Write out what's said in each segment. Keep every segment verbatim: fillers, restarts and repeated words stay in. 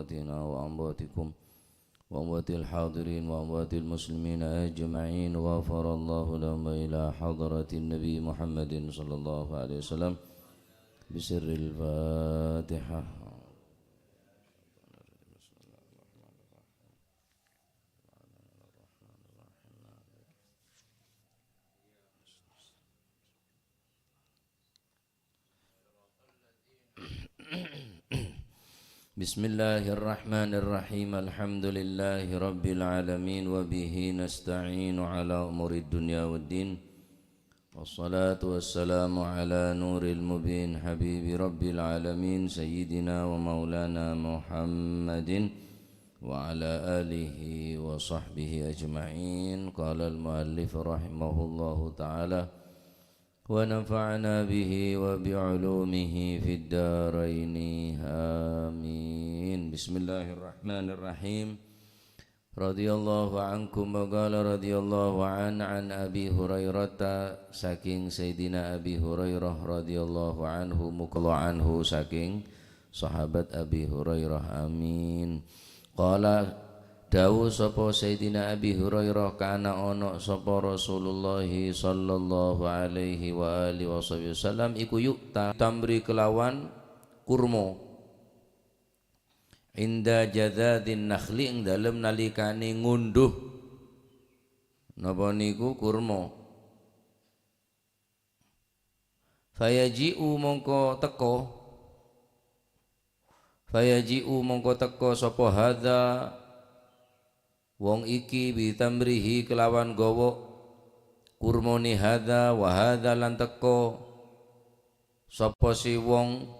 أمواتنا وأمواتكم وأموات الحاضرين وأموات المسلمين أجمعين. غفر الله لهم وإلى حضرة النبي محمد صلى الله عليه وسلم بسر الفاتحة. بسم الله الرحمن الرحيم. الحمد لله رب العالمين، وبه نستعين على أمور الدنيا والدين. والصلاة والسلام على نور المبين، حبيب رب العالمين، سيدنا ومولانا محمد وعلى آله وصحبه أجمعين. قال المؤلف رحمه الله تعالى، ونفعنا به وبعلومه في الدارين. آمين. بسم الله الرحمن الرحيم. رضي الله عنكم وقال رضي الله عنه عن أبي هريرة, saking Sayyidina Abi Hurairah radhiyallahu anhu, muga anhu, saking sahabat Abi Hurairah. Amin. Qala, dawuh sapa Sayyidina Abi Hurairah, kana ana sapa Rasulullah sallallahu alaihi wa alihi wasahbihi wasallam iku yu'ta tamri kelawan kurma. Inda jadzadzin nakhli, ing dalem nalikane ngunduh napa niku kurma. Fayaji'u mongko teka, fayaji'u mongko teka sapa hadza, wong iki, bitamrihi kelawan gowo kurmane, hadza wa hadza, lan teka sapa si wong,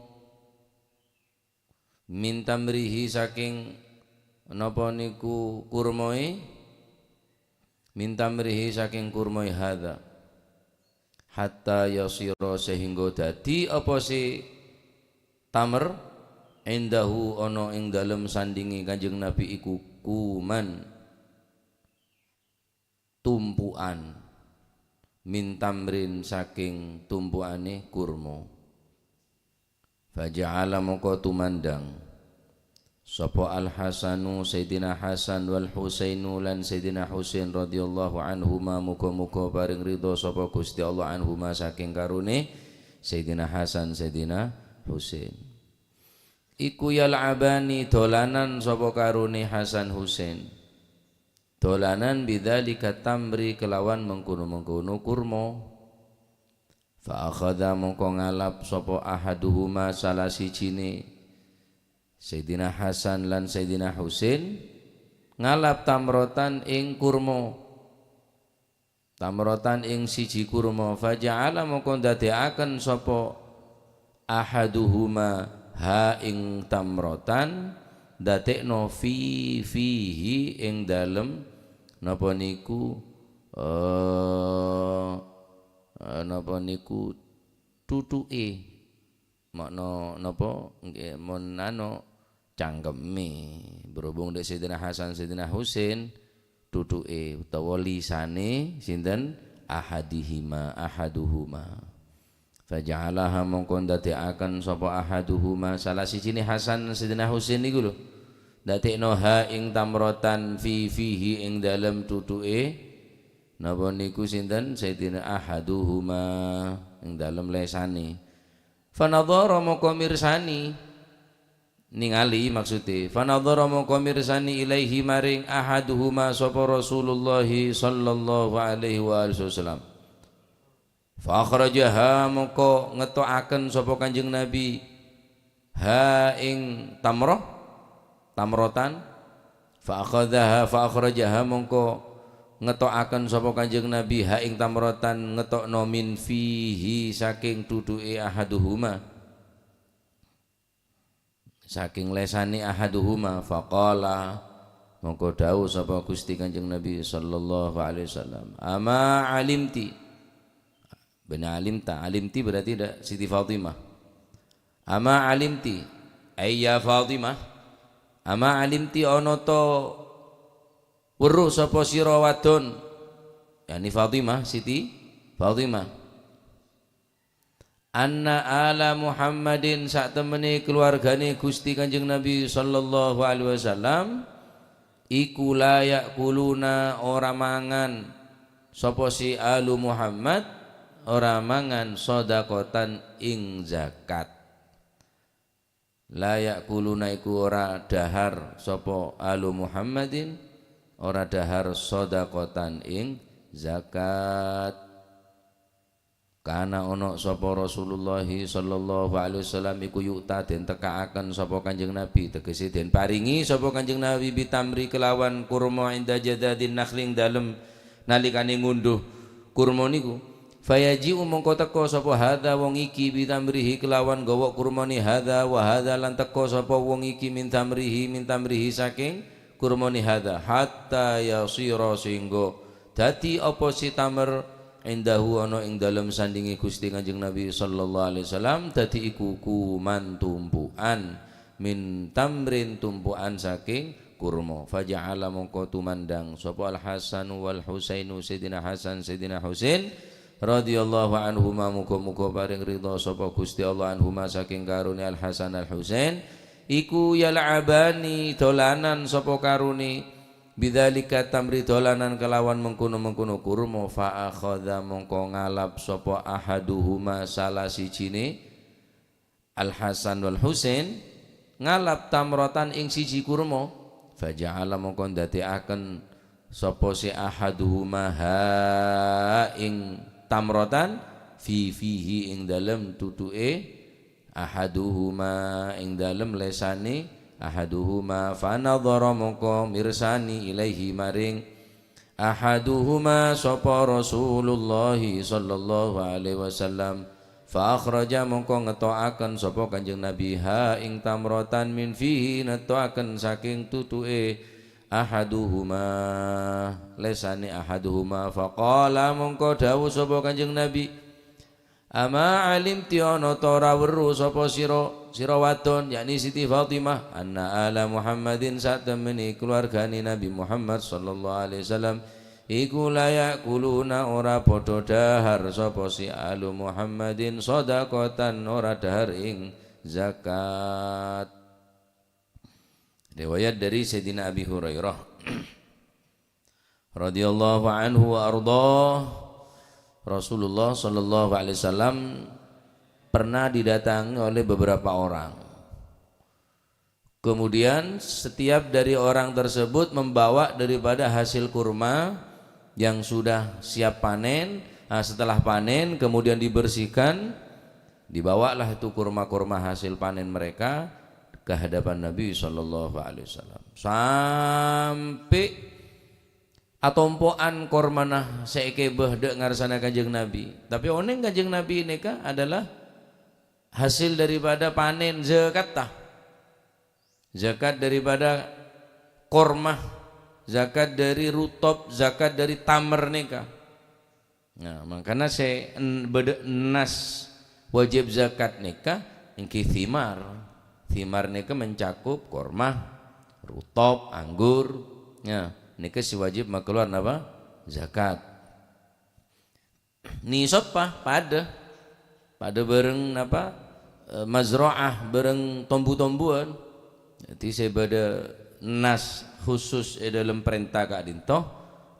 min tamrihi, saking napa niku kurmae, min tamrihi, saking kurmae hadza, hatta yasira, sehingga dadi apa se tamer, indahu, ana ing dalem sandinge Kanjeng Nabi iku kuman. Tumpu'an, min tamrin, saking tumpu'ane kurma. Faja'ala, mongko tumandang sapa Al-Hasanu, Sayyidina Hasan, wal Husainu, lan Sayyidina Husain radhiyallahu anhuma, muga-muga paring ridho sapa Gusti Allah anhuma, saking karone Sayyidina Hasan, Sayyidina Husain. Iku yal'abani, dolanan sapa karone Hasan Husain. Dolanan bidzalika tamri, kelawan mengkono-mengkono kurma. Fa akhadha, mongko ngalap sapa ahaduhuma, salah sijine Sayyidina Hasan lan Sayyidina Husain, ngalap tamrotan ing kurma. Tamrotan ing siji kurma. Faja'ala, mongko ndadekaken sapa ahaduhuma, ha ing tamrotan, dadekno fi fihi, ing dalem napa niku, eh, eh, napa niku, thuthuke. Makna napa? Nggih, mon anu, cangkeme. Berhubung dek Sayyidina Hasan, Sayyidina Husain, thuthuke utawa lisane sinten? Ahadihima, ahaduhuma. Faja'alaha, mongko ndadekaken sapa ahaduhuma, salah sijine Hasan, Sayyidina Husain niku lho. Dadekno ha ing tamrotan fi fihi, ing dalem thuthuke. Napa niku sinten? Sayyidina ahaduhuma, ing dalem lesane. Fanadhara, mongko mirsani, ningali maksude. Fanadhara, mongko mirsani, ilaihi, maring ahaduhuma, sapa Rasulullah sallallahu alaihi wa alihi wasallam. Fa akhrajaha, mongko ngetokaken sapa Kanjeng Nabi, ha ing tamroh, tamrotan. Fa akhadzaha, fa akhrajaha, mongko ngetokaken sapa Kanjeng Nabi, ha ing tamrotan, ngetokno min fihi, saking thuthuke ahaduhuma. Saking lesane ahaduhuma, faqala, mongko dawuh sapa Gusti Kanjeng Nabi sallallahu alaihi wasallam, "Ama alimti?" Bena alimta, alimti berarti da-, Siti Fatimah. "Ama alimti?" Ai ya Fatimah, "ama alimti, ana ta weruh sapa sira wadon?" Yani Fatimah, Siti Fatimah. "Anna ala Muhammadin, satemene keluargane Gusti Kanjeng Nabi sallallahu alaihi wasallam, iku la ya'kuluna, ora mangan, sapa si alu Muhammad, ora mangan shadaqatan ing zakat." La ya'kuluna iku ora dhahar sapa alu Muhammadin, ora dhahar shadaqatan ing zakat. Kana ono sapa Rasulullah sallallahu alaihi wasallam iku yu'ta den tekka'aken sapa Kanjeng Nabi, tegese den paringi sapa Kanjeng Nabi bitamri kelawan kurma inda jadadin nakhling dalem nalikane ngunduh kurma niku. Fayaji'u mongko teka sapa hadza wong iki bitamrihi kelawan gowok kurmane hadza wa hadza lan teka sapa wong iki min tamrihi, min tamrihi saking kurmane hadza, hatta yasira sehingga dadi apa si tamer indahu ana ing dalem sandinge Gusti Kanjeng Nabi sallallahu alaihi wasallam dadi iku kuman tumpukan min tamrin tumpukan saking kurma. Faja'ala mongko tumandang sapa Al Hasan wal Husainu, Sayyidina Hasan, Sayyidina Husain, radhiyallahu anhuma, muga-muga paring ridha sapa Gusti Allah anhuma saking karone Al Hasan Al Husain, iku yal'abani dolanan sapa karone bidzalika tamri dolanan kelawan mengkono-mengkono kurma, fa akhadha mongko ngalap sapa ahaduhuma salah sijine Al Hasan wal Husain ngalap tamratan ing siji kurma, faja'ala mongko ndadekaken sapa se ahaduhuma ha ing tamratan fi fihi ing dalem tutuke ahaduhuma ing dalem lesane ahaduhuma, fa nadhara mongko mirsani ilaihi maring ahaduhuma sapa Rasulullah sallallahu alaihi wasallam, fa akhraja mongko ngeto'aken sapa Kanjeng Nabi ha ing tamratan min fihi neto'aken saking tutuke ahaduhuma, lesane ahaduhuma, faqala mongko dawuh sapa Kanjeng Nabi, "Ama alimti ana ta ora weruh sapa sira, sira wadon, yakni Siti Fatimah, anna ala Muhammadin satemene keluargane Nabi Muhammad sallallahu alaihi wasallam iku la ya'kuluna ora padha dahar sapa si alu Muhammadin shadaqatan ora dahar ing zakat." Riwayat dari Sayyidina Abi Hurairah radhiyallahu anhu wa ardhah, Rasulullah sallallahu alaihi wasallam pernah didatangi oleh beberapa orang. Kemudian setiap dari orang tersebut membawa daripada hasil kurma yang sudah siap panen. Nah, setelah panen kemudian dibersihkan, dibawalah itu kurma-kurma hasil panen mereka ke hadapan Nabi sallallahu alaihi wasallam. Sampai atompo'an kormana se ekeba dha' ngarsana Kanjeng Nabi. Tapi oneng Kanjeng Nabi neka adalah hasil daripada panen zakatta. Zakat daripada korma, zakat dari rutop, zakat dari tamer neka. Nah, mangkana se en-, bada nas wajib zakat neka enggi thimar. Thimar neka mencakup korma, rutop, anggur. Nah, neka se wajib makeluar napa? Zakat. Nisab pa-, pada. Pada bareng napa? Eh, mazra'ah, bareng tombu-tombuan. Jadi se bada nas khusus e dalam perintah ka'dinto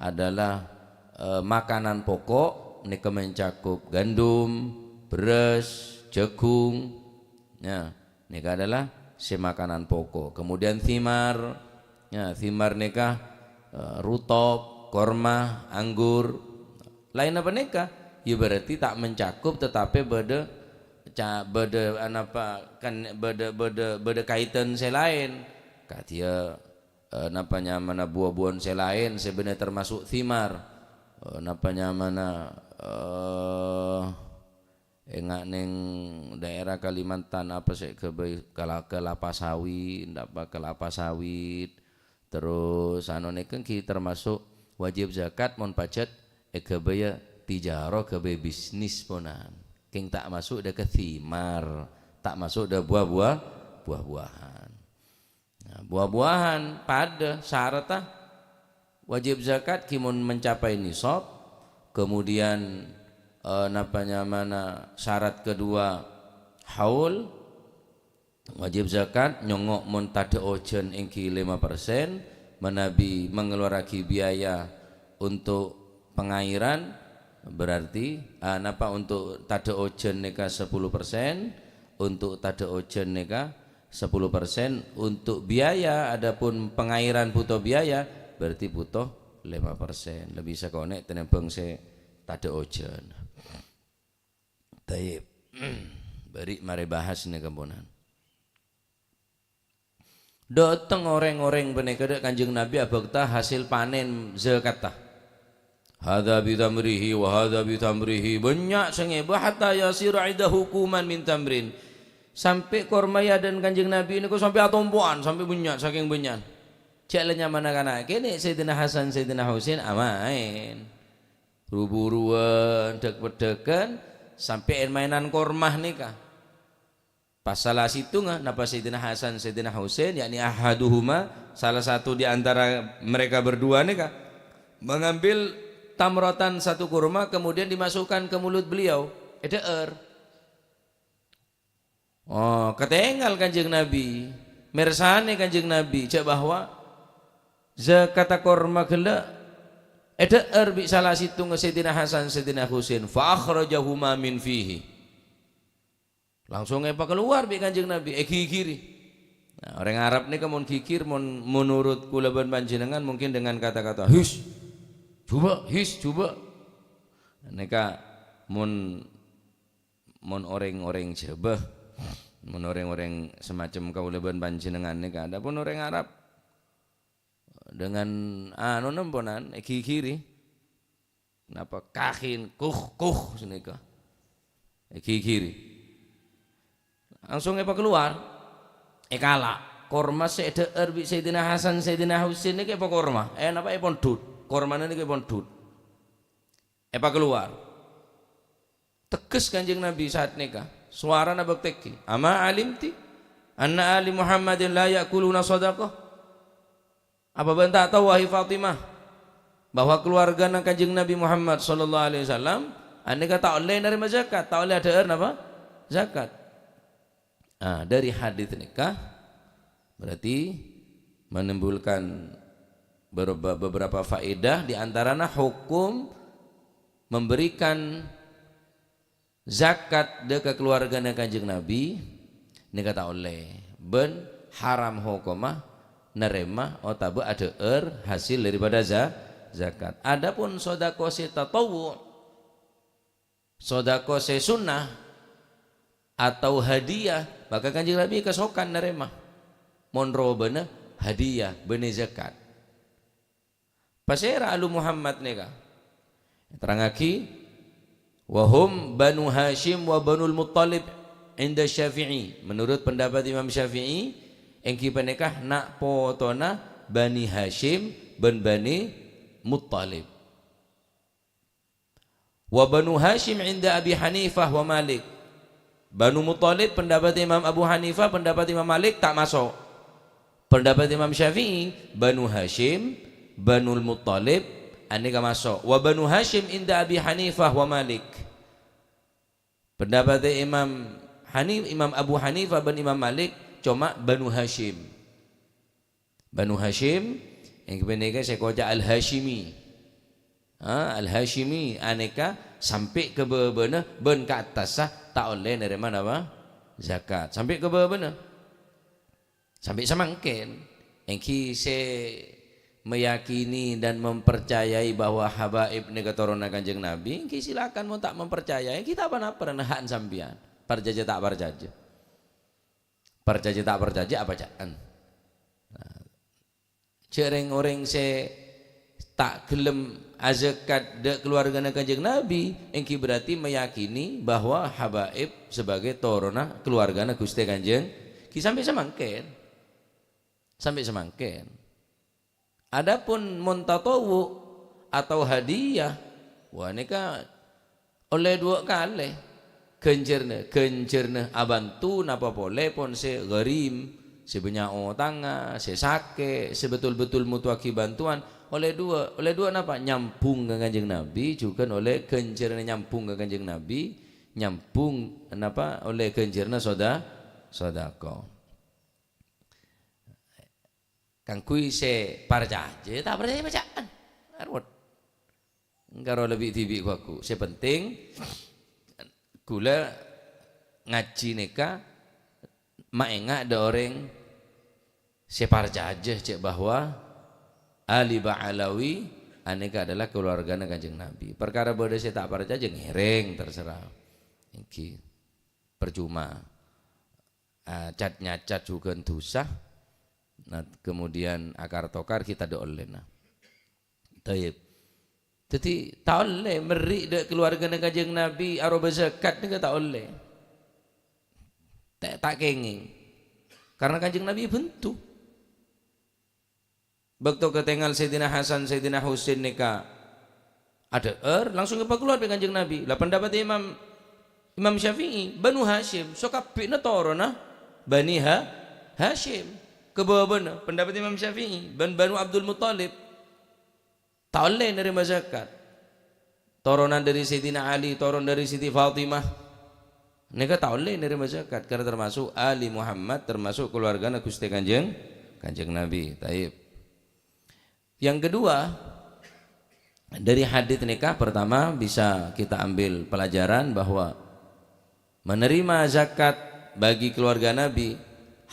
adalah, eh, makanan pokok neka mencakup gandum, beras, jagung. Ya, neka adalah se makanan pokok. Kemudian thimar. Ya, thimar neka, eh, rutop, korma, anggur. Lain apa neka? Ya berarti ta' mencakup tetapi bada ca-, bada anapa kan bada, bada, bada kaitan se lain. Kadhiya, eh, napa nyamana buah-buahan se lain se benne termasuk thimar. Eh, napa nyamana, eh, enga' neng daerah Kalimantan apa se kebai kela-, kelapa sawi-, napa kelapa sawit. Terus anu neka enggi termasuk wajib zakat mon pajat egabaya tijaro, gabay bisnis ponan. Keng ta' masuk dha ka thimar, ta' masuk dha buah-buah, buah-buahan. Nah, buah-buahan pada syarat, ah. Wajib zakat ki mon mencapai nisab, kemudian eh, napa nyamana syarat kedua haul, wajib zakat, nyongngo' mon tadâ' ojhân èngghi lèma persen, manabi mengeluaragi biaya untuk pengairan, berarti, eh, napa untuk tadâ' ojhân nèka sepuluh persen, untuk tadâ' ojhân nèka sepuluh persen, untuk biaya, adapun pengairan butuh biaya, berarti butuh lèma persen. Lebbi sakonè' tènèmbhâng sè tadâ' ojhân. Taib. Bâri' marè bahas nèka, ponan. Dâteng orèng-orèng panèka dâ' Kanjeng Nabi abhâkta hasil panèn zakatta. Hadza bi tamrihi wa hadza bi tamrihi. Bânnya' sè ngèbâ hatta yasira 'indahu kuman min tamrin. Sampè' korma è adâ'na Kanjeng Nabi nèko sampè' atompo'an, sampè' bânnya', sakèng bânnya'na. Jhâ' la nyamana kana' kènè' Sayyidina Hasan, Sayyidina Husain amaèn. Ru-buruwân, dhâk-peddhâghân, sampè' èn-maènan korma nèka. Pas sala sèttonga, napa Sayyidina Hasan, Sayyidina Husain, yakni ahaduhuma, salah satu di antara mereka berdua nèka, mengambil tamratan satu kurma, kemudian dimasukkan ke mulut beliau. Èdhâ'âr. Oh, katèngal Kanjeng Nabi. Mèrsanè Kanjeng Nabi, jhâ' bahwa zakatta korma ghellâ' èdhâ'âr bi' sala sèttonga Sayyidina Hasan, Sayyidina Husain. Fa akhrajahuma min fihi. Langsung èpakalowar bi' Kanjeng Nabi, èghighiri. Nah, orèng Arab nèka mon ghighir, mon menurut kaulâ bân panjhennengan mungkin dengan kata-kata, "His, jhubâ', his, jhubâ'." Nèka mon, mon orèng-orèng Jhâbâ, mon orèng-orèng semacam kaulâ bân panjhennengan nèka, adapun orèng Arab, dengan anu nemponan, èghighiri. Napa? Kahin, kuh, kuh, sanèka. Èghighiri. Langsung èpakalowar. Èkala'. Korma sè èdhâ'âr bi' Sayyidina Hasan, Sayyidina Husain nèka èpakorma. Eh, napa èpondhut? Kormana nèka èpondhut. Èpakalowar. Tegas Kanjeng Nabi saat nèka. Sowarana bâktèghi. "Ama alimti anna ali Muhammadin la ya'kuluna shadaqah?" Apa bâ'na ta' tao, wahai Fatimah, bahwa keluargana Kanjeng Nabi Muhammad sallallahu alaihi wasallam anèka ta' ollè narèma zakat, ta' ollè adhâ'âr napa? Zakat. Ah, dari hadits nèka berarti menimbulkan berba-, beberapa faedah, di antarana hukum memberikan zakat dâ' ka kaluwargana Kanjeng Nabi, nèka ta' ollè, bân haram hokomma narèma otabâ adhâ'âr hasil daripada za-, zakat. Adapun sodako sè tatawwu', sodako sè sunnah, atau hadiyah, maka Kanjeng Nabi kasokan narèma. Mon robâna hadiyah, bânnè zakat. Pasèra Alu Muhammad nèka? Terrangaghi, "Wa hum Banu Hasyim wa Banul Muttalib inda Syafi'i." Menurut pendapat Imam Syafi'i, èngghi panèka na' potona Bani Hasyim bân Bani Muttalib. "Wa Banu Hasyim inda Abi Hanifah wa Malik." Banu Muttalib, pendapat Imam Abu Hanifah, pendapat Imam Malik, ta' maso'. Pendapat Imam Syafi'i, Banu Hasyim, Banul Muttalib, anèka maso'. "Wa Banu Hasyim inda Abi Hanifah wa Malik." Pendapat Imam Hanif-, Imam Abu Hanifah bân Imam Malik, coma Banu Hasyim. Banu Hasyim, èngghi panèka sè èkoca' Al-Hasyimi. Ha, Al-Hasyimi anèka sampè' ka bâbâna bân ka attassa ta' ollè narèma napa? Zakat. Sampè' ka bâbâna. Sampè' samangkèn. Èngghi sè meyakini dan mempercayai bahwa habaib nèka toronanna Kanjeng Nabi, èngghi silakan, mon ta' mempercayai, èngghi ta' pa-napa, ha'na sampèyan. Parcajâ ta' parcajâ. Parcajâ ta' parcajâ apa ca'an? Nah, jhâ' rèng-orèng sè ta' ghellem azakat dâ' kaluwargana Kanjeng Nabi, èngghi berarti meyakini bahwa habaib sebagai toronna kaluwargana Ghustè Kanjeng, ghi sampè' samangkèn. Sampè' samangkèn. Adapun mon tatawwu' atau hadiyah, wah, nèka ollè duwâ' kalè ghânjhârânna, ghânjhârânna abhânto napa polè pon sè gharim, sè bânnya' otangnga, sè sakè', sè betul-betul mottowaghi bhântowan, Ollè duwâ', ollè duwâ' napa? Nyambhung ka Kanjeng Nabi, jhughân ollè ghânjhârânna nyambhung ka Kanjeng Nabi, nyambhung napa? Ollè ghânjhârânna soda-, sodaqoh. Kaangghuy sè parcajâ, ta' parcajâ bâca'an. Arwet. Karo lebbi dhibi' ghu-lagghu. Sè penting, ghulâ ngajhi nèka maènga' dâ' orèng sè parcajâ cè' bahwa Ali Ba'alawi anèka adalah keluargana Kanjeng Nabi. Parkara bâdâ sè ta' parcajâ, ngèrèng, terserah. Èngghi, percuma. Ah, cat-nyacat jhughân dhusa. Nah, kemudian akar-tokar ghi' tadâ' ollèna. Taib. Dhâddhi, ta' ollè mèrri' dâ' keluargana Kanjeng Nabi aroba zakat nèka ta' ollè. Ta', ta' kèngèng. Karena Kanjeng Nabi bhunto. Bâkto katèngal Sayyidina Hasan, Sayyidina Husain nèka adhâ'âr, langsung èpakalowar bi' Kanjeng Nabi. La, pendapat Imam, Imam Syafi'i, Banu Hasyim, sakabbhina toronna Bani Ha-, Hasyim. Kabâbâna pendapat Imam Syafi'i, bân Banu Abdul Muttalib. Ta' ollè narèma zakat. Toronan dhâri Sayyidina Ali, toron dhâri Siti Fatimah. Nèka ta' ollè narèma zakat, karena termasuk Ali Muhammad, termasuk keluargana Ghustè Kanjeng, Kanjeng Nabi. Taib. Yang kedua, dari hadits nèka, pertama, bisa kita ambil pelajaran bahwa menerima zakat bagi keluarga Nabi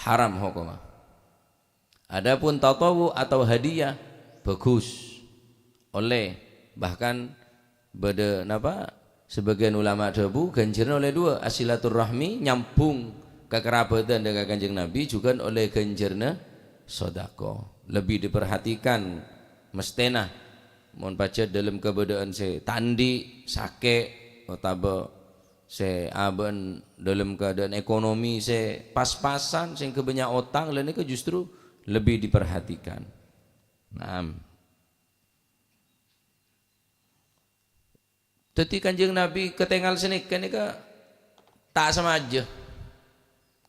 haram hukumma. Adapun tatawwu' atau hadiah, bagus. Ollè. Bahkan bâdâ napa? Sabâgiyân ulama dhâbu, ghânjhârânna ollè duwâ', asilaturrahmi, nyambhung kakarabhâdhân dâ' ka Kanjeng Nabi, jhughân ollè ghânjhârânna sodaqoh. Lebih diperhatikan, mesthèna. Mon pajhât dâlem kabâdâ'ân sè ta' andi', sakè', otabâ sè abâ'na dâlem keadaan ekonomi sè pas-pasan, sehingga bânnya' otang, la nèka justru lebih diperhatikan. Naam. Dhâddhi Kanjeng Nabi katèngal sanèka nèka ta' samajâ.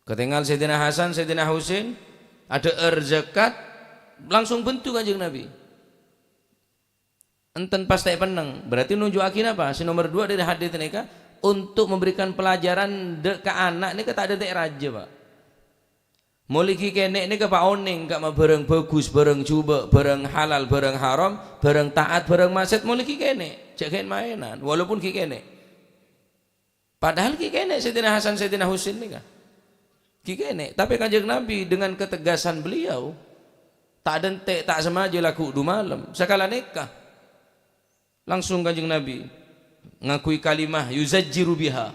Katèngal Sayyidina Hasan, Sayyidina Husain, adhâ'âr zakat, langsung bhunto Kanjeng Nabi. Enten pas ta' pennèng. Berarti nunju'aghi napa? Sè nomer dua dari hadits nèka, untuk memberikan pelajaran dâ' ka ana' nèka ta' dântè' rajâ, Pak. Molaè ghi' kènè' nèka paonèng ka'ma bhârâng bhâghus, bhârâng jhubâ', bhârâng halal, bhârâng haram, bhârâng ta'at, bhârâng ma'siyat, molaè ghi' kènè'. Jhâ' ghun-maènan, walaupun ghi' kènè'. Padahal ghi' kènè' Sayyidina Hasan, Sayyidina Husain nèka. Ghi' kènè'. Tapè Kanjeng Nabi dengan ketegasan beliau, ta' dântè', ta' samajâ lagghu' du malem. Sakala nèka. Langsung Kanjeng Nabi ngangghuy kalimah yuzajjiru biha.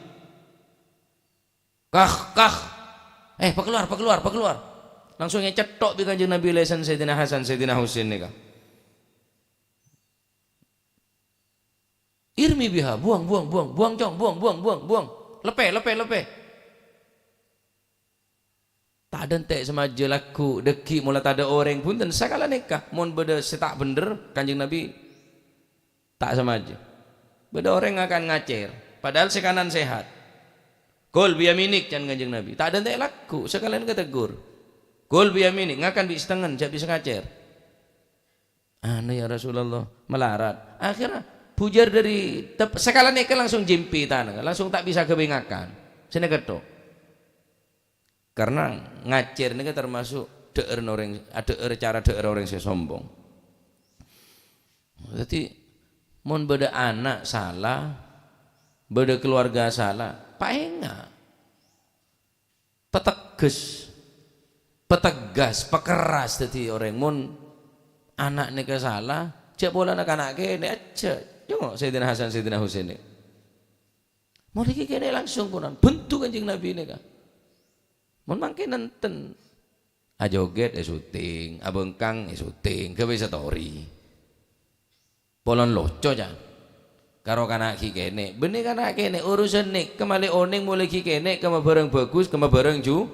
"Kah, kah. Eh, pakalowar, pakalowar, pakalowar." Langsung ècètto' bi' Kanjeng Nabi lèsan Sayyidina Hasan, Sayyidina Husain nèka. "Irmi biha, buang, buang, buang, buang, Cong, buang, buang, buang, buang. Leppè, leppè, leppè." Ta' dântè' samajâ lagghu' dâggi' mola tadâ' orèng, bhunten, sakala nèka, mon bâdâ sè ta' bhendher, Kanjeng Nabi ta' samajâ. Bâdâ orèng ngakan ngacèr, padahal sè kanan sehat. "Kul biyaminik," can Kanjeng Nabi. Ta' dântè' lagghu', sakalèyan kateggor. "Kul biyaminik," ngakan bi' sètengngen, jhâ' bisa ngacèr. "Anu, ya Rasulullah, malarat." Akhirnya, bujâr dâri tep-, sakala nèka langsung jimpitan, langsung ta' bisa ghâbây ngakan. Sè nèka tho. Karena ngacèr nèka termasuk dhâ'âr orèng, adhâ'âr cara dhâ'âr orèng sè sombong. Dhâddhi, mon bâdâ ana' sala, bâdâ keluarga sala, paènga'. Pategas, pategas, pakeras dhâddhi orèng. Mon ana' nèka sala, jhâ' polana kana' kènè', ajjhâ'. Nyongngo' Sayyidina Hasan, Sayyidina Husain nèka. Mon iki kènè' langsung ponan, bhunto Kanjeng Nabi nèka. Mon mangkèn enten. Ajogèt èsuting, abengkang èsuting, ghâbây story. Polana loco, ca'. Karo kana' ghi' kènè'. Bânnè kana' kènè', urusan nèka malè onèng molaè ghi' kènè', ka'ma bhârâng bhâghus, ka'ma bhârâng jhu-,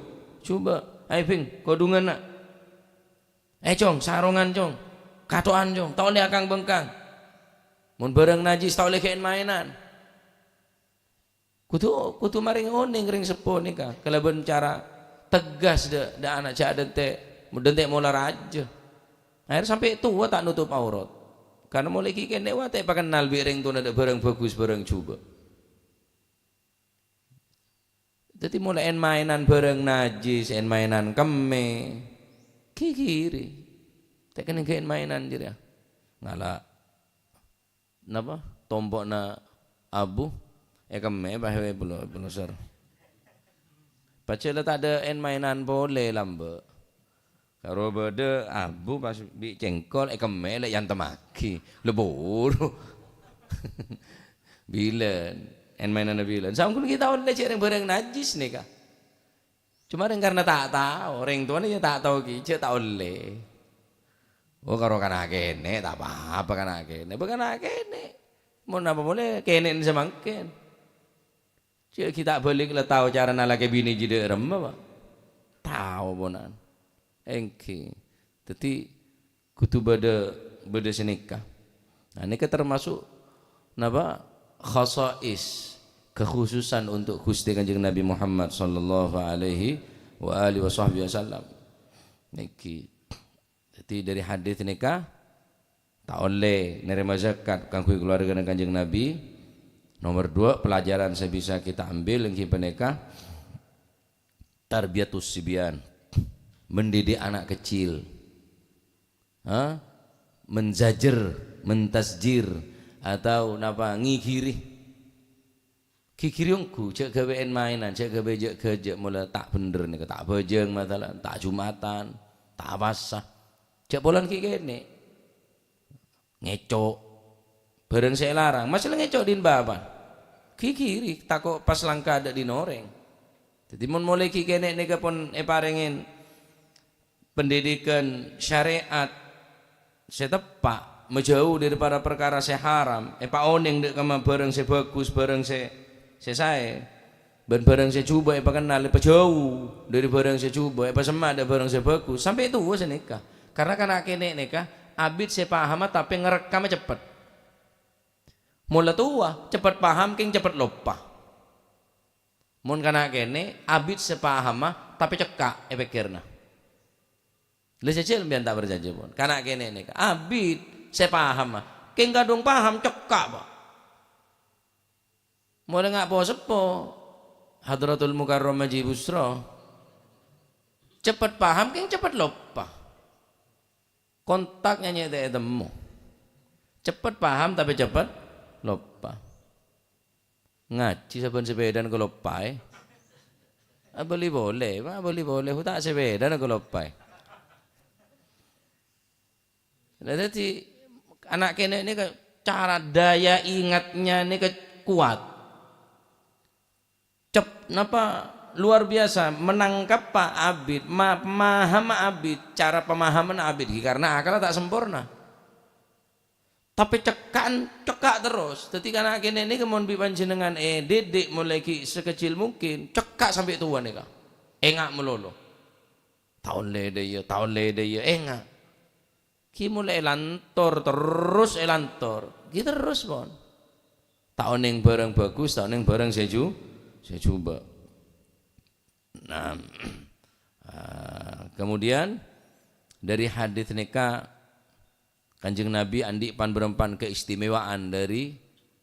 jhubâ'. Ayo, Bhing, kodhunganna. Eh, Cong, sarongan, Cong. Katho'an, Cong. Ta' ollè akang-bengkang. Mon bhârâng najis, ta' ollè ghun-maènan. Kodhu, kodhu marèng onèng rèng seppo nèka kalabân cara tegas dâ', dâ' ana' jhâ' dântè', dântè' mola rajâ. Akhèr sampè' towa ta' notop aurat. Karna molaè ghi' kènè' wa ta' èpakennal bi' rèng towana dâ' bhârâng bhâghus, bhârâng jhubâ'. Dhâddhi molaè èn-maènan bhârâng najjhis, èn-maènan kemmè, ghighiri. Ta' kennèng ghi' èn-maènan jârèya. Ngala'. Napa? Tompo'na abu èkemmè pas è pulo-, puloser. Pajhât la tadâ' èn-maènan polè lambâ'. Karo bâdâ abu pas bi' cèngkol èkemmè lè' èantemmaghi. Lè buru. Bilân. Èn-maènanna bilân. Saongghuna ghi' ta' ollè jhâ' rèng bhârâng najjhis nèka. Coma rèng karna ta' tao, rèng towana jâ ta' tao ghi', jhâ' ta' ollè. Oh, karo kana' kènè', ta' pa-apa kana' kènè'. Bâ kana' kènè'. Mon apa polè kènè'na samangkèn. Jhâ' ghi' ta' bâlik la tao carana lakè binè jiyâ dâ' remma, Pa'. Tao ponapa. Èngghi. Dhâddhi, kodhu bâdâ, bâdâ sanèka. Nah, nèka termasuk napa? Khasais, kekhususan untuk Ghustè Kanjeng Nabi Muhammad sallallahu alaihi wa alihi wasahbihi wasallam. Nèka. Dhâddhi, dâri hadis nèka, ta' ollè narèma zakat kaangghuy kalowarghâna Kanjeng Nabi. Nomor dua, pelajaran sè bisa kita ambil èngghi panèka tarbiyatus sibyan, mendidik anak kecil. Ha? Menzajer, mentasjir, atau napa, ngighiri. Ghighiri ongghu, jhâ' ghâbây èn-maènan, jhâ' ghâbây jhâ'-ghâjâ', mola ta' bhendher nèka, ta' bhâjâng masalan, ta' Jumatan, ta' apasa. Jhâ' polana ghi' kènè'. Ngèco'. Bhârâng sè èlarang, masalah ngèco' dhin bâbâna. Ghighiri, tako' pas langka dâ' dhin orèng. Dhâddhi mon molaè ghi' kènè' nèka pon èparèngè pendidikan syariat sè teppa', majâu dâri para parkara sè haram, èpaonèng dâ' kamma bhârâng sè bhâghus, bhârâng sè, sè saè, bân bhârâng sè jhubâ' èpakennal, èpajâu dâri bhârâng sè jhubâ', èpasemma' dâ' bhârâng sè bhâghus, sampè' towa sanèka. Karna kana' kènè' nèka abit sè pahamma tapè ngarekkama ceppet. Mola towa, ceppet paham, kèng ceppet loppa. Mon kana' kènè', abit sè pahamma, tapè cekka' è pèkkèrra. Lha jhâjhâl sampèyan ta' parcajâ, pon. Kana' kènè' nèka, abit sè pahamma, kèng kadhung paham, cekka', Pa'. Mola nga' po-seppo, Hadratul Mukarram Haji Busro. Ceppet paham, kèng ceppet loppa. Kontak nyanyè ta' ètemmo. Ceppet paham, tapè ceppet loppa. Ngajhi sabbhân sapèdana kaloppaè. Abâli polè, Pa', abâli polè. Hu ta' sapèdana kaloppaè. Nah, dhâddhi, ana' kènè' nèka cara daya ingatnya nèka kuat. Cep-, napa, luar biasa, menangkappa abit, ma-, pamahama abit, cara pamahamanna abit, ghi karna akalla ta' samporna. Tapè cekka'an, cekka' terros. Dhâddhi, kana' kènè' nèka mon bi' panjhennengngan èdidik molaè ghi' sakejjhil mungkin, cekka' sampè' towa nèka. Enga' malolo. Ta' ollè dâ' iyâ, ta' ollè dâ' iyâ, enga'. Ghi molaè èlantor, terros èlantor. Ghi terros, pon. Ta' onèng bhârâng bhâghus, ta' onèng bhârâng sè ju-, sè jhubâ'. Nah, ah, kemudian dâri hadis nèka, Kanjeng Nabi andi' pan-bârâmpan keistimewaan dâri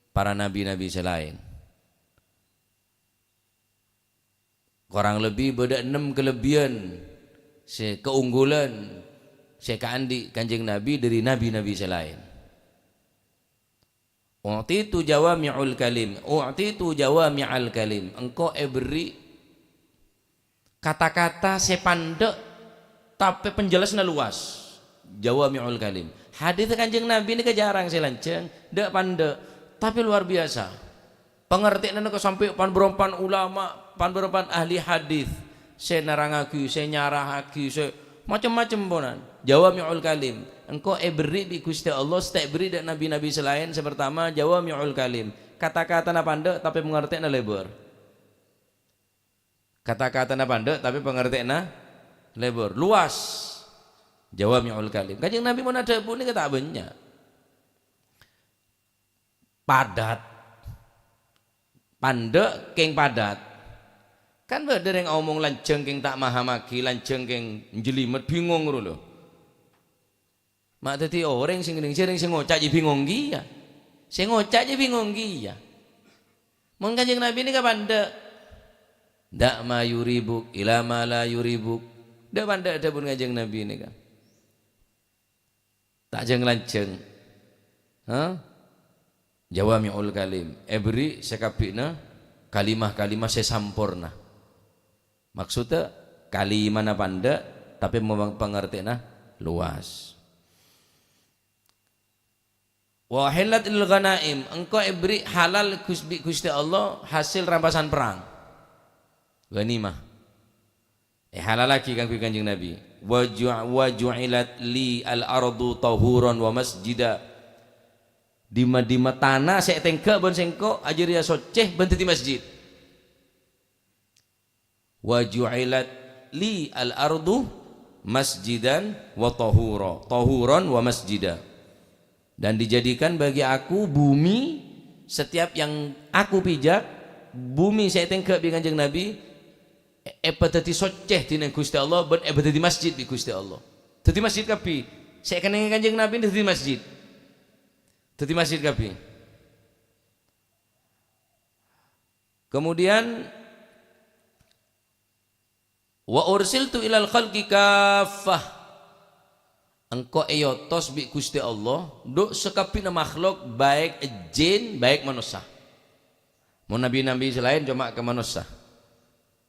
para nabi-nabi sè laèn. Korang lebbi bâdâ ennem kalebbiyân sè kaongghulan sè èkaandi' Kanjeng Nabi dâri nabi-nabi sè laèn. "U'titu jawami'ul kalim, u'titu jawami'al kalim." Engko' èberri' kata-kata sè pandâ', tapè penjelasna luas. Jawami'ul kalim. Hadis Kanjeng Nabi nèka jhârâng sè lanjhâng, dâ' pandâ', tapè luar biasa. Pangartèyanna nèka sampè' pan-bârâmpan ulama, pan-bârâmpan ahli hadis, sè nerrangngaghi, sè nyarahaghi, sè macem-macem ponan. Jawami'ul kalim. Engko' èberri' bi' Ghustè Allah, sè ta' èberri' dâ' nabi-nabi sè laèn. Sè partama, jawami'ul kalim. Kata-katana pandâ', tapè pangartèyanna lèbâr. Kata-katana pandâ', tapè pangartèyanna lèbâr, luas. Jawami'ul kalim. Kanjeng Nabi mon adhâbu nèka ta' bânnya'. Padat. Pandâ' kèng padat. Kan bâdâ rèng omong lanjhâng kèng ta' mahamaghi, lanjhâng kèng njhâlimet, bingong ro lho. Ma' dhâddhi orèng sè ngèdhing, sè orèng sè ngoca' jhâ' bhingong kèya. Sè ngoca' jhâ' bhingong kèya. Mon Kanjeng Nabi nèka pandhâ', "Da' ma yuribuk ila ma la yuribuk." Dâ' pandhâ' dhâbuna Kanjeng Nabi nèka. Ta' jhâng-lanjhâng. Hah? Jawami'ul Kalim. Èberri' sakabbhina kalimah-kalimah sè samporna. Maksudda, kalimana pandhâ', tapè mawang-, pangartèna lowas. "Wa uhillat lil ghanaim," engko' èberri' halal Gus-, bi' Ghustè Allah hasèl rampasan perrang. Ghanimah. Èhalallaghi kaangghuy Kanjeng Nabi. "Wa ju-, wa ju'ilat li al-ardu tahuran wa masjida." Dimma-dimma tana sè ètèngghâ' bân sèngko' ajârèya soccè bân dhâddhi masjid. "Wa ju'ilat li al-ardu masjidan wa tahura." Tahuran wa masjida. "Dan dijadikan bagi aku bumi, setiap yang aku pijak, bumi sè ètèngghâ' bi' Kanjeng Nabi, è-, èpadhâddhi soccè dhinèng Ghustè Allah, bân èpadhâddhi masjid bi' Ghustè Allah." Dhâddhi masjid kabbhi. Sè èkennengngè Kanjeng Nabi dhâddhi masjid. Dhâddhi masjid kabbhi. Kemudian, "Wa ursiltu ilal khalqi kaffah." Engko' èotos bi' Ghustè Allah, dhu' sakabbhina makhlok, baik jin, baik manossa. Mon nabi-nabi sè laèn coma ka manossa.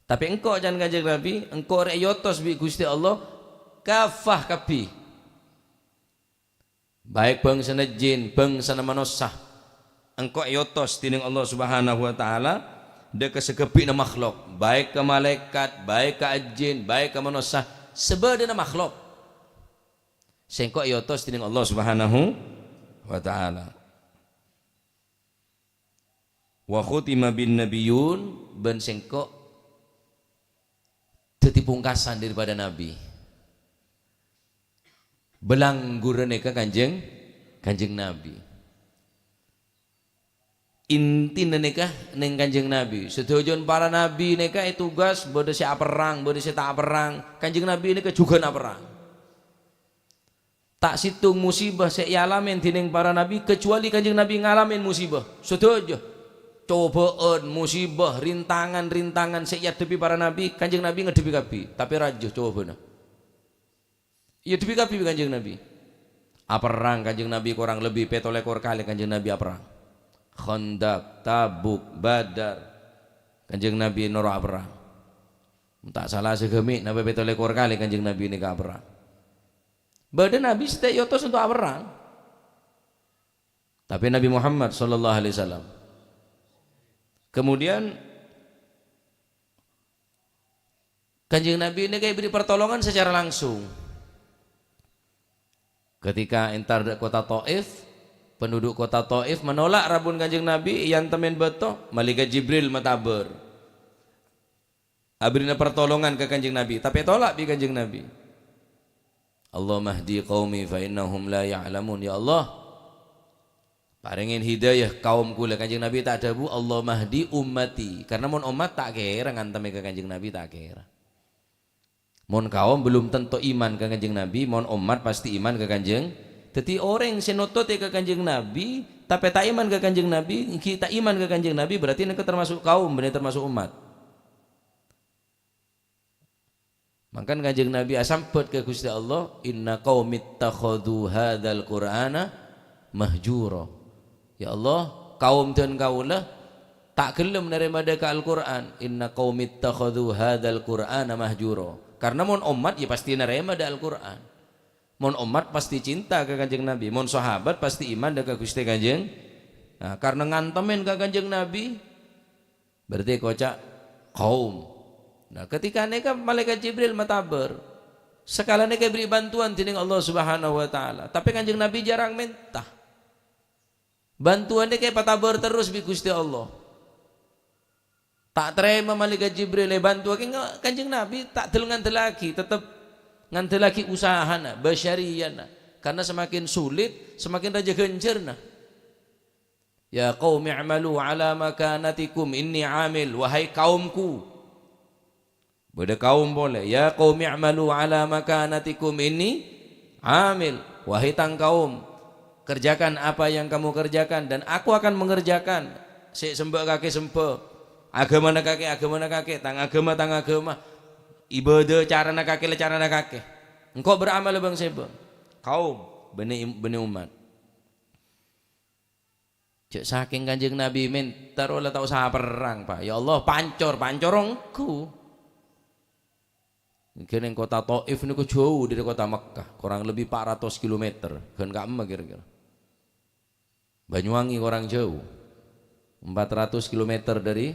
Tapè engko' can Kanjeng Nabi, engko' rè èotos bi' Ghustè Allah, kaffah kabbhi. Baik bângsana jin, bângsana manossa, engko' èotos dhinèng Allah Subhanahu wa Ta'ala, dâ' ka sakabbhina makhlok, baik ka malaèkat, baik ka jin, baik ka manossa, sabâdâna makhlok. Sèngko' èotos dhinèng Allah Subhanahu wa Ta'ala. "Wa khutima bin nabiyyun," bân sèngko' dhâddhi pungkasan daripada nabi. Bâlânggurrâ nèka Kanjeng, Kanjeng Nabi. Intina nèka neng Kanjeng Nabi. Sadhâjâna para nabi nèka ètugas, bâdâ sè aperrang, bâdâ sè ta' aperrang. Kanjeng Nabi nèka jhughân aperrang. Ta' sèttong musibah sè èalamè dhinèng para nabi, kacuali Kanjeng Nabi ngalamè musibah. Sadhâjâ cobâ'ân, musibah, rintangan-rintangan sè èadhebbhi para nabi, Kanjeng Nabi ngaddhebbhi kabbhi, tapè rajâ cobâna. Èadhebbhi kabbhi bi' Kanjeng Nabi. Aperrang Kanjeng Nabi korang lebbi pètto lèkor kalè Kanjeng Nabi aperrang. Khandaq, Tabuk, Badar. Kanjeng Nabi noro' aperrang. Ta' sala saghâmè' napa pètto lèkor kalè Kanjeng Nabi nèka aperrang. Bâdâ nabi sè ta' èotos onto' aperrang. Tapè Nabi Muhammad sallallahu alaihi wasallam. Kemudian, Kanjeng Nabi nèka èberri' partolongan secara langsung. Ketika entar dâ' kottha Taif, penduduk kottha Taif menolak rabuna Kanjeng Nabi, èantemè bâto, Malaikat Jibril matabâr. Aberri'na partolongan ka Kanjeng Nabi, tapè ètolak bi' Kanjeng Nabi. "Allahumma hdi qaumi fa innahum la ya'lamun." "Ya Allah, parèngè hidayah kaum kaulâ." Kanjeng Nabi ta' adhâbu, "Allahumma hdi ummati." Karna mon ommat ta' kèra ngantemè ka Kanjeng Nabi, ta' kèra. Mon kaum belum tanto iman ka Kanjeng Nabi, mon ommat pasti iman ka Kanjeng. Dhâddhi orèng sè nototè ka Kanjeng Nabi, tapè ta' iman ka Kanjeng Nabi, ènggi ta' iman ka Kanjeng Nabi, berarti nèka termasuk kaum, bânnè termasuk ommat. Mangkana Kanjeng Nabi asambhât ka Ghustè Allah, "Inna qaumittakhadhu hadzal Qur'ana mahjura." Ya Allah, kaum dân kaulâ ta' ghellem narèma dâ' ka Al-Qur'an. "Inna qaumittakhadhu hadzal Qur'ana mahjura." Karna mon ommat, ya pasti narèma dâ' Al-Qur'an. Mon ommat pasti cinta ka Kanjeng Nabi. Mon sahabat pasti iman dâ' ka Ghustè Kanjeng. Nah, karna ngantemè ka Kanjeng Nabi, berarti èkoca' qaum. Nah, ketika nèka Malaikat Jibril matabâr, sakalana èberri' bantuan dhinèng Allah Subhanahu wa Ta'ala. Tapè Kanjeng Nabi jhârâng mènta. Bantuan nèka èpatabâr terros bi' Ghustè Allah. Ta' tarèma Malaikat Jibril èbantowaghi, nga-, Kanjeng Nabi ta' del-ngandellaghi, tetep ngandellaghi usahana, basyariyana. Karna semakin sulit, semakin rajâ ghânjhârna. "Ya qaumi i'malu ala makanatikum inni amil." Wahai kaumku. Bâdâ kaum polè, "Ya qaumi i'malu ala makanatikum inni amil." "Wahai tang kaum, kerjakan apa yang kamu kerjakan dan aku akan mengerjakan." Sè sembâ' kakè sembâ', aghâmana kakè, aghâmana kakè, tang aghâma, tang aghâma. Ibâdâ carana kakè, la carana kakè. Engko' bâramala bâng-sèbâng. Kaum, bânnè im-, bânnè ommat. Jhâ' sakèng Kanjeng Nabi mènta rowa la ta' osa perrang, Pa'. Ya Allah, pancor, pancor ongghu. Kènèng kota Taif nèko jhâu dhâri kota Mekkah, kurang lebbi pa' ratos kilometer, ghân ka'emma kèra-kèra. Banyuwangi kurang jhâu, empat ratus kilometer dhâri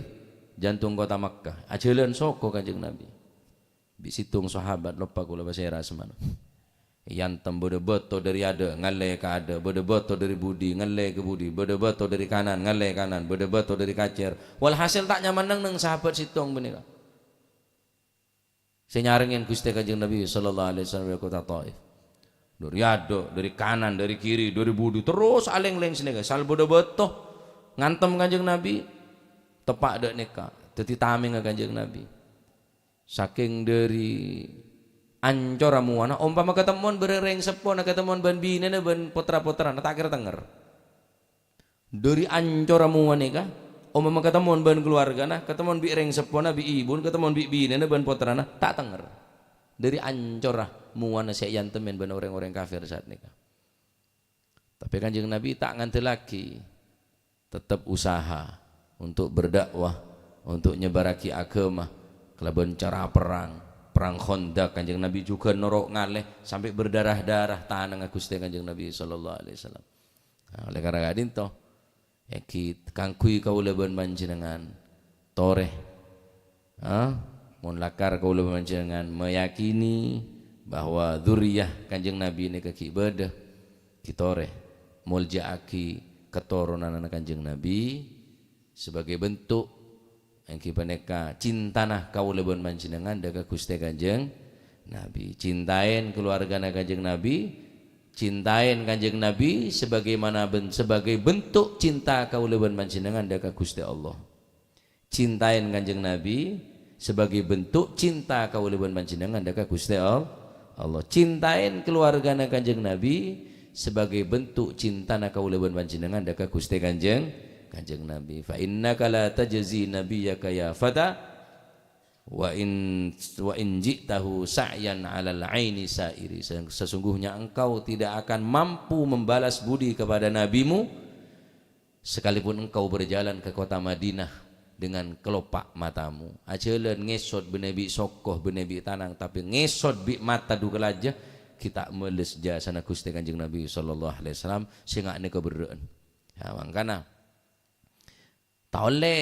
jantung kota Mekkah. Ajhâlân soko Kanjeng Nabi. Bi' sèttong sahabat, loppa kaulâ pasèra sèmana. Èyantem bâdâ bâto dhâri adâ', ngallè ka adâ', bâdâ bâto dhâri budi, ngallè ka budi, bâdâ bâto dhâri kanan, ngallè kanan, bâdâ bâto dhâri kacèr. Walhasil ta' nyaman neng-neng sahabat sèttong panèka. Sè nyarèngè Ghustè Kanjeng Nabi sallallahu alaihi wasallam è kota Taif. Dhâri adâ', dhâri kanan, dhâri kiri, dhâri budi, terros alèng-lèng sanèka. Sal bâdâ bâto ngantem Kanjeng Nabi, teppa' dâ' nèka. Dhâddhi tamèngnga Kanjeng Nabi. Sakèng dhâri ancorra mowana, ompama katemmowan bâreng rèng seppona, katemmowan bân binèna, bân potra-potrana, ta' kèra tengnger. Dhâri ancorra mowa nèka, ompama katemmowan bân kalowargana, katemmowan bi' rèng seppona, bi' ibuna, katemmowan bi' binèna bân pottrana, ta' tengnger. Dhâri ancorra mowana sè èyantemmen bân orèng-orèng kafir saat nèka. Tapè Kanjeng Nabi ta' ngandellaghi, tettep usaha untuk berdakwah, untuk nyebarraghi aghâma kalabân cara perrang. Perrang Khandaq, Kanjeng Nabi jhughân noro' ngalè sampè' berdarah-darah tanangnga Ghustè Kanjeng Nabi sallallahu alaihi wasallam. Nah, oleh karena ka'dhinto, èngghi kaangghuy kaulâ bân panjhennengngan torè. Ha? Mon lakar kaulâ bân panjhennengngan meyakini bahwa dzurriyyah Kanjeng Nabi nèka ghi' bâdâ, ghi' torè molja'aghi katoronanna Kanjeng Nabi, sebagai bentuk, èngghi panèka cintana kaulâ bân panjhennengngan dâ' ka Ghustè Kanjeng Nabi. Cintaèn kalowargana Kanjeng Nabi, cintaèn Kanjeng Nabi sebagaimana ben-, sebagai bentuk cinta kaulâ bân panjhennengngan dâ' ka Ghustè Allah. Cintaèn Kanjeng Nabi sebagai bentuk cinta kaulâ bân panjhennengngan dâ' ka Ghustè All-, Allah. Cintaèn kalowargana Kanjeng Nabi sebagai bentuk cintana kaulâ bân panjhennengngan dâ' ka Ghustè Kanjeng, Kanjeng Nabi. "Fa innaka la tajzi nabiyyaka ya fata, wa in, wa in ji'tahu sa'yan 'alal 'aini sa'iri." Sesungguhnya engkau tidak akan mampu membalas budi kepada nabimu sekalipun engkau berjalan ke kota Madinah dengan kelopak matamu. Ajhâlân ngèsot bânnè bi' soko, bânnè bi' tanang, tapè ngèsot bi' mata du kalajâ, ghi' ta' mèlès jhâsana Ghustè Kanjeng Nabi sallallahu alaihi wasallam sè nga' nèka berrâ'ân. Ya, mangkana, ta' ollè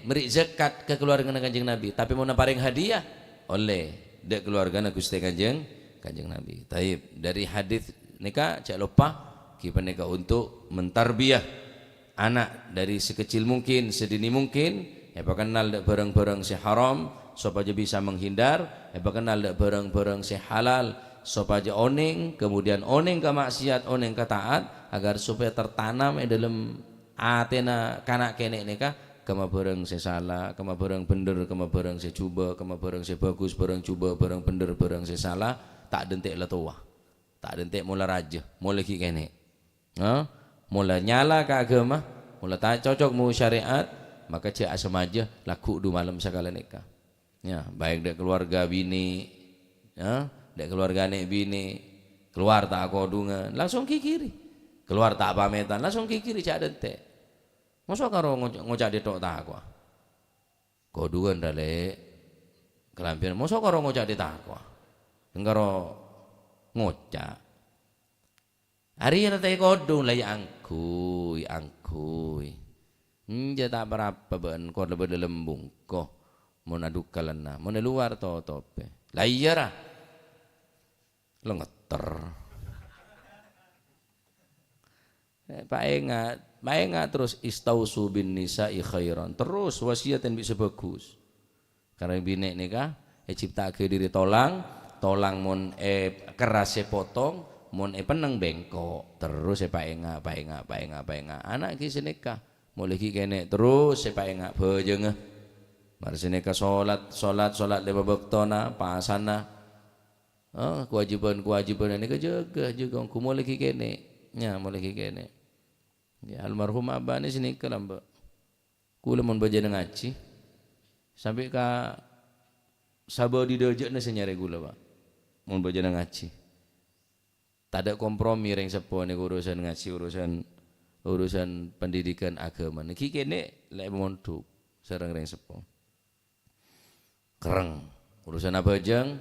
mèrè zakat ka kalowargana Kanjeng Nabi, tapè mon aparèng hadiah, ollè dâ' kalowargana Ghustè Kanjeng, Kanjeng Nabi. Taib, dhâri hadits nèka jhâ' loppa, ghi' panèka untuk mentarbiyah ana' dhâri sakecil mungkin, sadini mungkin, èpakennal dâ' bhârâng-bhârâng sè haram, sopajâ bisa menghindar, èpakennal dâ' bhârâng-bhârâng sè halal, sopajâ onèng, kemudian onèng ka maksiat, onèng ka taat, agar supaya tertanam è dâlem atèna kana' kènè' nèka, kemma bhârâng sè sala, kemma bhârâng bhendher, kemma bhârâng sè jhubâ', kemma bhârâng sè bhâghus, bhârâng jhubâ', bhârâng bhendher, bhârâng sè sala, ta' dântè' la towa. Ta' dântè' mola rajâ, mola ghi' kènè'. Ha? Mola nyala ka aghâma, mola ta' cocok mon syariat, maka jhâ' asemajâ lagghu' du malem sakalè nèka. Ya, baik dâ' kalowarga binè', ya, dâ' kalowarga nè' binè', kalowar ta' kodhungan, langsung ghighiri. Kalowar ta' pamètan, langsung ghighiri jhâ' dântè'. Moso karo ngoca', ngoca' dâ' tok takowa. Kodhungan ra, Lè'. Kalambhiyân, moso karo ngoca' dâ' takowa. Engkaro ngoca'. Arèya la ta' èkodhung, la ya angghuy, angghuy. Enjâ' ta' pa-rapa bâ'na, kor la bâdâ lembung, ko. Mon adhukalanna, mon è lowar totobhâ. La iyâ, ra. Lengetter. Eh, paènga', paènga' terros, "Istausu bin nisa'i khairan." Terros wasiyaten bi' sè bhâghus. Karana binè' nèka ècipta'aghi dhâri tolang, tolang mon è-, kerras èpotong, mon èpennèng bengko'. Terros èpaènga', paènga', paènga', paènga'. Ana' ghi' sanèka, molaè ghi' kènè' terros èpaènga' bhâjângnga. Mara sanèka solat, solat, solat lèma bâktona, pasana. Oh, kewajiban-kewajiban nèka jâgâ, jâgâ ongghu molaè ghi' kènè'. Nya, molaè ghi' kènè'. Ya, almarhum abâ' nè sanèka lambâ'. Kaulâ mon bâjâna ngajhi, sampè' ka sabâdhi dâjâ'na sè nyarè kaulâ, Pak. Mon bâjâna ngajhi. Tadâ' kompromi rèng seppo nèko urusan ngajhi, urusan, urusan pendidikan agama. Nèka ghi' kènè' lè' mondhuk sareng rèng seppo. Kerrèng. Urusan abhâjâng,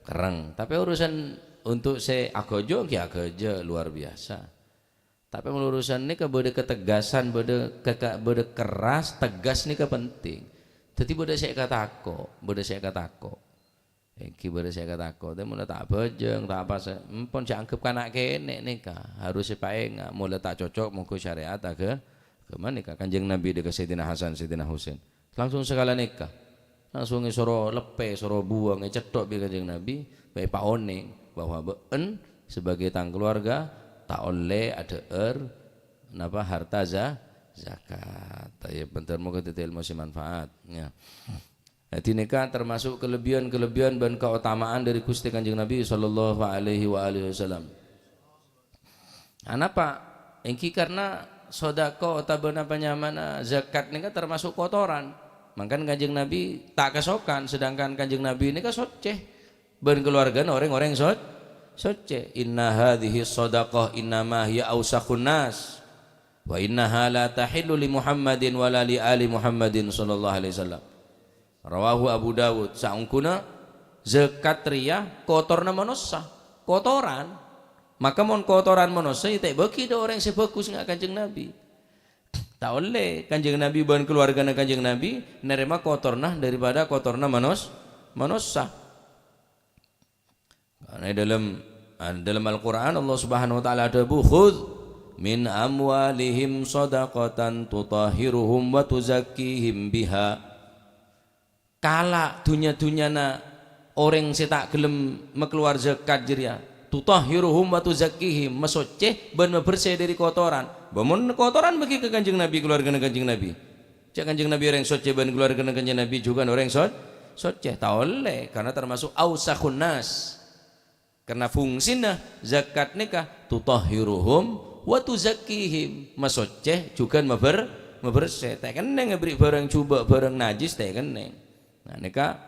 kerrèng. Tapè urusan untuk sè aghâjâ, ghi aghâjâ luar biasa. Tapè mon urusan nèka bâdâ ketegasan, bâdâ keka-, bâdâ keras, tegas nèka penting. Dhâddhi bâdâ sè èkatako', bâdâ sè èkatako'. Èngghi bâdâ sè èkatako', tapè mon la ta' abhâjâng, ta' apa sè, empon jhâ' anggep kana' kènè' nèka. Harus èpaènga', mon la ta' cocok mongghu syarè'at agâ-, agama nèka. Kanjeng Nabi dâ' ka Sayyidina Hasan, Sayyidina Husain. Langsung sakala nèka. Langsung èsoro leppè, èsoro buwâng, ècetthok bi' Kanjeng Nabi, bâ' èpaonèng bahwa bâ'en sebagai tang keluarga ta' ollè adhâ'âr napa harta za-, zakat. Tayyib, bhender moghâ dhâddhi èlmo sè manfaat, ya. Jadi nèka termasuk kelebihan-kelebihan bân keutamaan dari Gusti Kanjeng Nabi sallallahu alaihi wa alihi wasallam. Anapa? Èngghi karna sodako otabâna panyamana zakat nèka termasuk kotoran. Mangkana Kanjeng Nabi ta' kasokan, sedangkan Kanjeng Nabi nèka soccè bân keluargana orèng-orèng soc-, soccè. "Inna hadhihi shadaqah innama hiya ausakhun nas, wa innaha la tahillu li Muhammadin wa la li ali Muhammadin sallallahu alaihi wasallam." Rawahu Abu Dawud. Saongghuna zakat rèya kotorna manossa, kotoran. Maka mon kotoran manossa, ya ta' èbâghi dâ' orèng sè bhâghus nga' Kanjeng Nabi. Ta' ollè Kanjeng Nabi bân keluargana Kanjeng Nabi narèma kotorna daripada kotorna manos-, manossa. Karna è dâlem, è dâlem Al-Qur'an Allah Subhanahu wa Ta'ala adhâbu, "Khudz min amwalihim shadaqatan tutahhiruhum wa tuzakkihim biha." Kala' dhunnya-dhunnyana orèng sè ta' ghellem makalowar zakat jârèya, "tutahhiruhum wa tuzakkihim", masoccè bân mabersè dâri kotoran. Bâ mon kotoran bâghi ka Kanjeng Nabi, keluargana Kanjeng Nabi. Jhâ' Kanjeng Nabi orèng soccè bân keluargana Kanjeng Nabi jhughân orèng so-, soccè. Ta' ollè, karna termasuk ausakhun nas. Karna fungsina zakat nèka tutahhiruhum wa tuzakkihim, masoccè jhughân maber-, mabersè. Ta' kennèng èberri' bhârâng jhubâ', bhârâng najis, ta' kennèng. Nah, nèka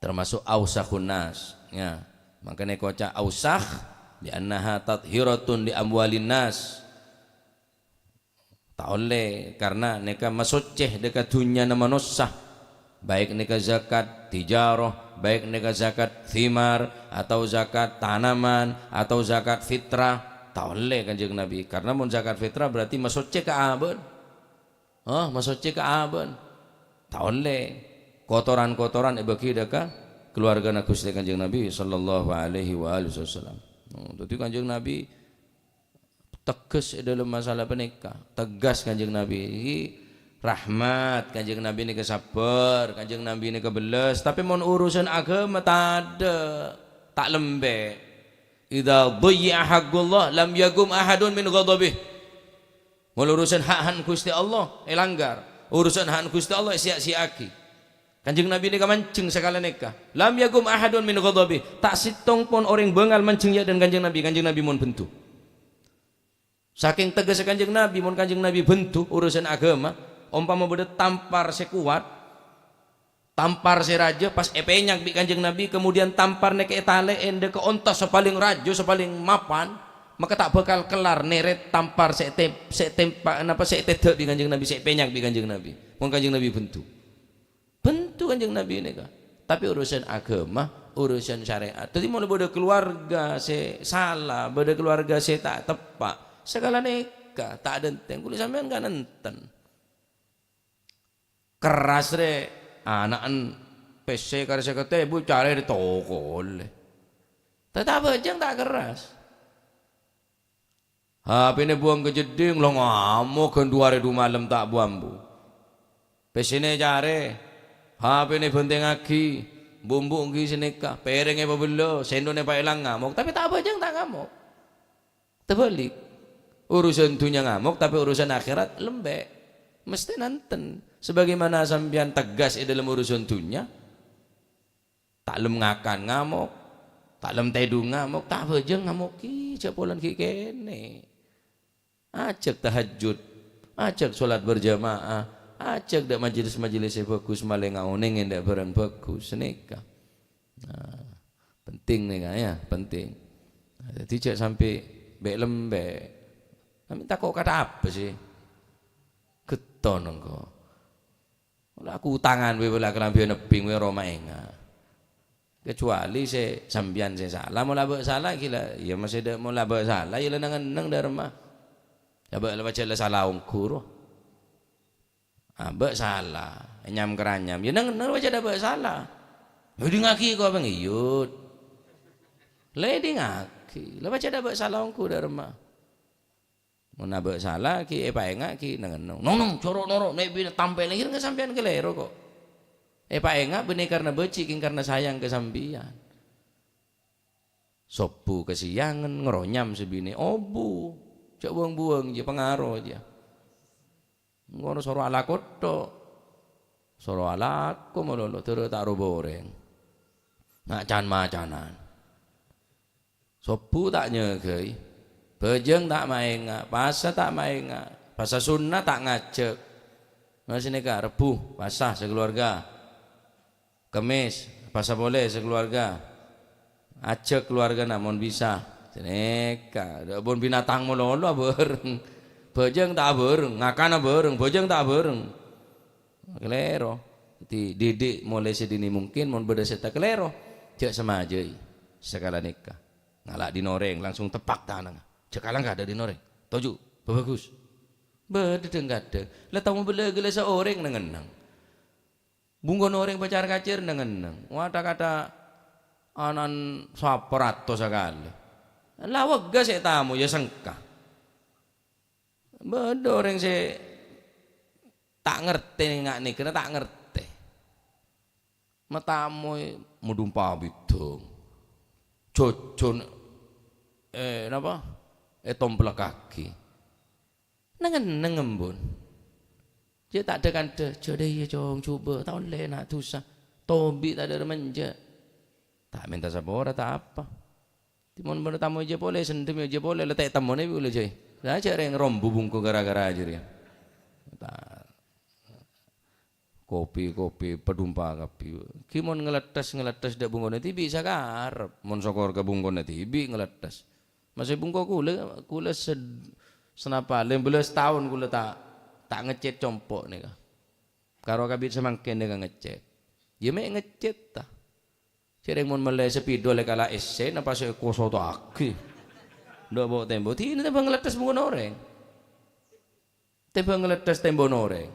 termasuk ausakhun nas, ya. Mangkana èkoca' ausakh, "Li'annaha tathhiratun li amwalin nas." Ta' ollè, karna nèka masoccè dâ' ka dhunnyana manossa, baik nèka zakat tijarah, baik nèka zakat thimar, atau zakat tanaman, atau zakat fitrah. Ta' ollè Kanjeng Nabi, karna mon zakat fitrah berarti masoccè ka abâ'na. Oh, masoccè ka abâ'na. Ta' ollè. Kotoran-kotoran èbâghi dâ' ka keluargana Ghustè Kanjeng Nabi sallallahu alaihi wa alihi wasallam. Oh, dhâddhi Kanjeng Nabi tegas è dâlem masalah panèka. Tegas Kanjeng Nabi. Ini rahmat, Kanjeng Nabi nèka sabbhâr, Kanjeng Nabi nèka bellas. Tapè mon urusan agama tadâ', ta' lembè'. "Idza dhuyyi'a haqqullah lam yaqum ahadun min ghadabih." Mon urusan hak-hakan Ghustè Allah èlanggar, urusan hak-hakan Ghustè Allah èsiya-siya'aghi. Kanjeng Nabi nèka manjheng sakala nèka. "Lam yaqum ahadun min ghadabih." Ta' sèttong pon orèng bângal manjheng ya dâ' Kanjeng Nabi, Kanjeng Nabi mon bendhu. Sakèng teggassa Kanjeng Nabi, mon Kanjeng Nabi bendhu urusan agama, ompama bâdâ tampar sè kowat, tampar sè rajâ pas èpènyang bi' Kanjeng Nabi, kemudian tampar nèka ètalè' ènḍâ' ka onta sè palèng rajâ, sè palèng mapan, maka ta' bhâkal kellar nèrèt tampar sè tem-, sè tempa-, napa, sè ètèdhâ' bi' Kanjeng Nabi, sè èpènyang bi' Kanjeng Nabi. Mon Kanjeng Nabi bendhu. Bendhu Kanjeng Nabi nèka. Tapè urusan agama, urusan syarè'at. Dhâddhi, mon bâdâ keluarga sè sala, bâdâ keluarga sè ta' teppa', sakala nèka ta' dântèng, kulâ sampèyan kan enten. Kerras rè, ana'na pèssè karè sèket èbu, carè dâ' toko ollè. Tatapi abhâjâng ta' kerras. H P-na buwâng ka jeddhing, la ngamok ghân du arè du malem ta' bu-ambu. Pèssèna ècarè, H P-na èbhântèngaghi, bu-embu ghi' sanèka, pèrèng èpabellâ, sèndhuna èpaèlang, ngamok, tapè ta' abhâjâng ta' ngamok. Tabhâlik, urusan dhunnya ngamok, tapè urusan akhèrat lembè'. Mestè nanten. Sebagaimana sampèyan tegas è dâlem urusan dhunnya, ta' lem ngakan ngamok, Ta' lem tèdhungnga, mok ta' abhâjâng, ngamok ghi, jhâ' polana ghi' kènè'. Ajhâk tahajjud, ajhâk sholat berjamaah, ajhâk dâ' majelis-majelis sè bhâghus, malènga onèng ènḍâ' bhârâng bhâghus, sanèka. Nah, penting nèka, ya, penting. Nah, dhâddhi jhâ' sampè' bè'-lembè'. Sampè' tako' kata apa sih? Getton engko'. La aku tangan wè, la kalambhiyân ebbhing wè, roma enga'. Kecuali sè sampèyan sè sala, mon la abâ' sala ghi la, ya masè dâ', mon la abâ' sala, ya la neng-enneng dâremma. Abâ' la pajhât la sala ongghu, ro. Abâ' sala, nyam-keranyam, ya neng-enneng pajhât abâ' sala. Èdingngaghi ko' bang iyut. La èdingngaghi, la pajhât abâ' sala ongghu dâremma. Mon abâ' sala, ghi èpaènga', ghi neng-enneng. "Nong, nong, coro' noro', nè' binè tampè lahir ka sampèyan kalèro, ko'." Èpaènga' bânnè karna bâji', kèng karna sayang ka sampèyan. Sobbhu kasiyangan, ngaronyam sè binè obu. Jhâ' buwâng-buwâng, jiyâ pangaro, jiyâ. Ngono soro alako tok. Soro alako malolo, dârâ ta' roba orèng. Na' can-macanan. Sobbhu ta' nyaga'i, bhâjâng ta' maènga', pasa ta' maènga', pasa sunna ta' ngajhâk. Nah, sanèka, Rebbhu, pasa sakeluarga. Kemmès, pasa polè sakeluarga. Ajhâk keluargana mon bisa. Sanèka, dâ' pon binatang malolo abhâreng. Bhâjâng ta' abhâreng, ngakana abhâreng, bhâjâng ta' abhâreng. Kalèro. Dhâddhi, didik molaè sè dini mungkin, mon bâdâ sè ta' kalèro, jhâ' samajâi. Sakala nèka. Ngala' dhin orèng, langsung teppak tanangnga. Jhâ' kalangka dâ' dhin orèng. Toju', bhâbhâghus. Bâdâ dhâng-kadhâng. La tao mabâlâ ghellâ' saorèng neng-enneng. Bungkona orèng pacar-kacèr neng-enneng. Wata-kata anan sapa ratos sakalè. La wegghâ sè tamo, ya sengka. Bâdâ orèng sè ta' ngartè nga' nèkana ta' ngartè. Matamoy madhumpa abidhung. Jojon, eh, napa? Ètomplekaghi. Neng-enneng embun. Jhâ' ta' dâ-kandâ, "Jhâ' dâ' iyâ, Cong, jhubâ', ta' ollè na' dusa. Tobi' ta' dâ' rèmma enjâ'." Ta' mènta sapora, ta' apa. Mon bâdâ tamoy jâ polè, sendhem jâ polè, la ta' ètemmonè bi' kaulâ jâ. La jâ' rèng rombu bungko ghârâ-ghârâ jârèya. Ta-, kopi, kopi, padhumpa kabbhi. Ghi mon ngalettes, ngalettes dâ' bungkona dhibi' sakarep. Mon sokor ka bungkona dhibi' ngalettes. Masè bungko kaulâ, kaulâ sed-, sanapa lèma bellâs taon kaulâ ta', ta' ngecèt compo' nèka. Karo kabit samangkèn nèka ngecèt. Yâ mè' ngecèt, ta. Jârèng mon mellè sepidol è kala' essèna pas èkosota'aghi. Ndak po' tembo. Dina tèmbhâng ngalettes bungkona orèng. Tèmbhâng ngalettes tembhâna orèng.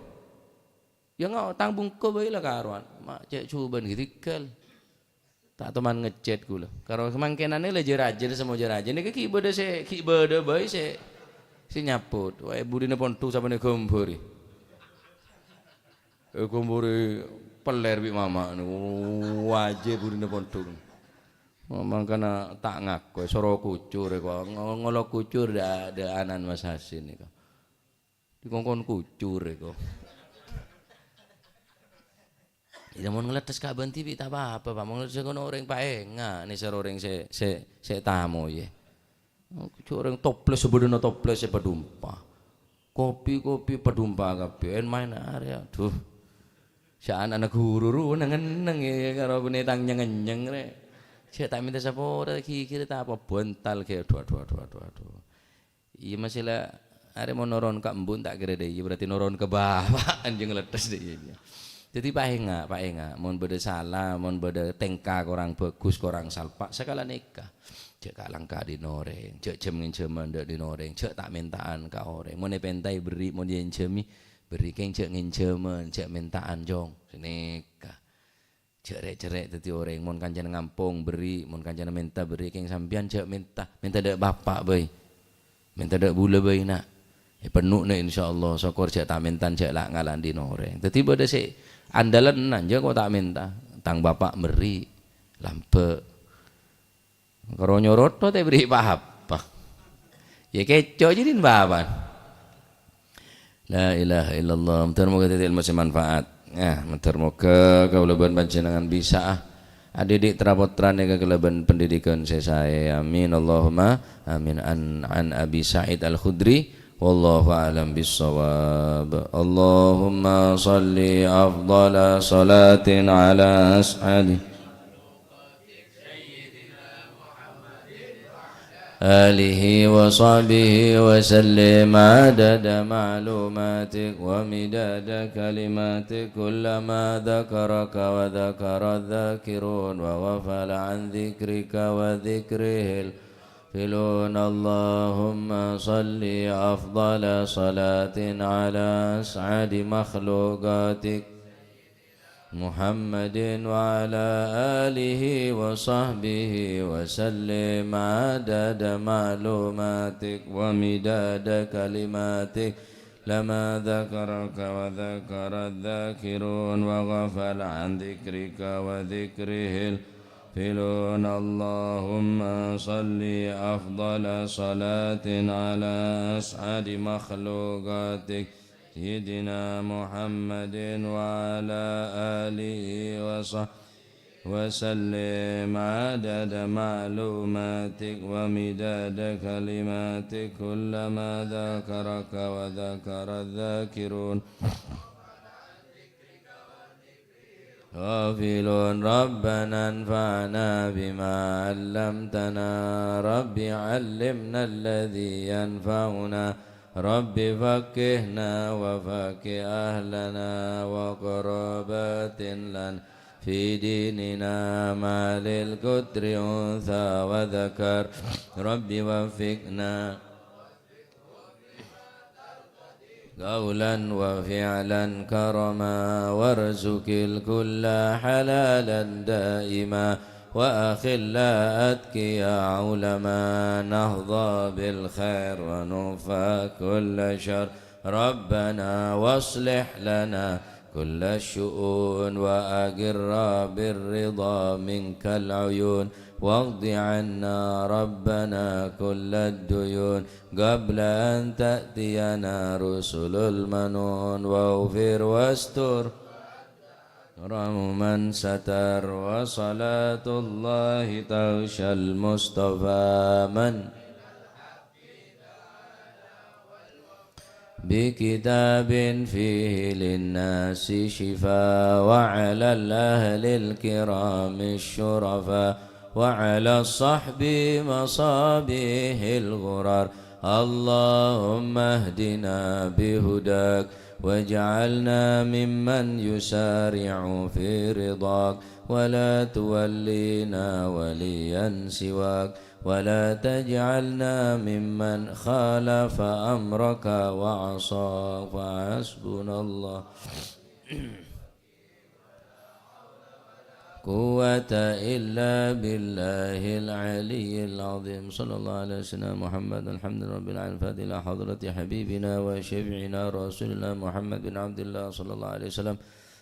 Yâ nga-, tang bungko bhâi la karowan. Ma' cè' jhubâ'ân ghi' dhigghâl. Ta' toman ngecèt kaulâ. Karo samangkènanè la jâ-rajâ, semmo jâ-rajâ. Nèka ghi' bâdâ sè, ghi' bâdâ bhâi sè, sè nyapot. Wah, budina pondhuk sapanè ghâmbhâri. Eh, ghâmbhâri pellèr bi' mama'. Wajib budina pondhuk. Mangkana ta' ngako, soro kucur, kok. Ngo-, ngolok kucur dâ', dâ' anan Mas Hasin, kok. Dikongkon kucur, kok. Iyâ, mon ngalettes ka bân dhibi' ta' pa-apa, Pak. Mon ngalettes kono orèng paènga', nèser orèng sè, sè, sè tamoy. Jhâ' orèng toples, sabâdâna toples sè padhumpa. Kopi-kopi padhumpa kabbhi, en maèn arè, aduh. Sè ana'-ana' ghuru ru neng-enneng, yâ, karo bânnè tang nyeng-ngenyeng, rè. Jhâ' ta' mènta sapora, ghighir ta' apa, bântal, ghi-, aduh, aduh, aduh, aduh, aduh. Iyâ, masè la arè mon noron ka embun ta' kèra dâ' iyâ, berarti noron ka bapa' anjeng lettes dâ' iyâ. Dâddhi paènga', paènga', mon bâdâ sala, mon bâdâ tèngka korang bhâghus, korang salpa', sakala nèka. Jhâ' kalangka dhin orèng, jhâ' jhâm-ngènjhâmân dâ' dhin orèng, jhâ' ta' mènta'an ka orèng. Mon èpèntaè, bherri', mon èènjhâmi, bherri', kèng jhâ' ngènjhâmân, jhâ' mènta'an, Cong. Sanèka. Jhâ' rè'-cerrè' dâddhi orèng, mon kancana ngampong, bherri', mon kancana mènta, bherri', kèng sampèyan jhâ' mènta. Mènta dâ' bapa' bhâi. Mènta dâ' bulâ bhâi, na'. Èpennu'na, insyaallah. Sokor jhâ' ta' mènta, jhâ' la ngalan dhin orèng. Dâddhi bâdâ sè andâlân, na', jhâ' ko' ta' mènta. Tang bapa' bherri', lambâ'. Karo nyoro to ta' èbherri' pa-apa. Yâ kèco' jâ' dhin bapa'na. La ilaha illallah. Mandhâr moghâ dâddhi ilmu sè manfaat. Nah, mandhâr moghâ kaulâ bân panjhennengngan bisa'a adhidhik tra-pottrana kalaban pendidikan sè saè. Amin, Allahumma amin. An, an Abi Sa'id Al-Khudri, wallahu a'lam bissawab. Allahumma shalli afdhala shalatin ala as'adi آله وصحبه وسلم عدد معلوماتك ومداد كلماتك كلما ذكرك وذكر الذاكرون وغفل عن ذكرك وذكره الغافلون. اللهم صل أفضل صلاة على أسعد مخلوقاتك محمد وعلى آله وصحبه وسلم عدد معلوماتك ومداد كلماتك لما ذكرك وذكر الذاكرون وغفل عن ذكرك وذكره الغافلون. اللهم صل أفضل صلاة على أسعد مخلوقاتك سيدنا محمد وعلى آله وصحبه وسلم عدد معلوماتك ومداد كلماتك كلما ذكرك وذكر الذاكرون غافلون. ربنا انفعنا بما علمتنا. رب علمنا الذي ينفعنا. رب فقهنا وفقه أهلنا وقرابات لنا في ديننا مع ذي القدر أنثى وذكر. رب وفقنا قولا وفعلا كرما وارزق الكل حلالا دائما وأخلاء أتقياء علما نحظى بالخير ونكفى كل شر. ربنا واصلح لنا كل الشؤون وأقر بالرضا منك العيون واقض عنا ربنا كل الديون قبل أن تأتينا رسل المنون واغفر واستر وأكرم من ستر وصلاة الله تغشى المصطفى من بكتاب فيه للناس شفاء وعلى الأهل الكرام الشرفاء وعلى الصحب مصابيح الغرر. اللهم اهدنا بهداك واجعلنا ممن يسارع في رضاك ولا تولينا وليا سواك ولا تجعلنا ممن خالف أمرك وعصاك. فحسبنا الله قوة إلا بالله العلي العظيم. صلى الله على سيدنا محمد. الحمد لله رب العالمين. الفاتحة إلى حضرة حبيبنا وشفيعنا رسول الله محمد بن عبد الله صلى الله عليه وسلم.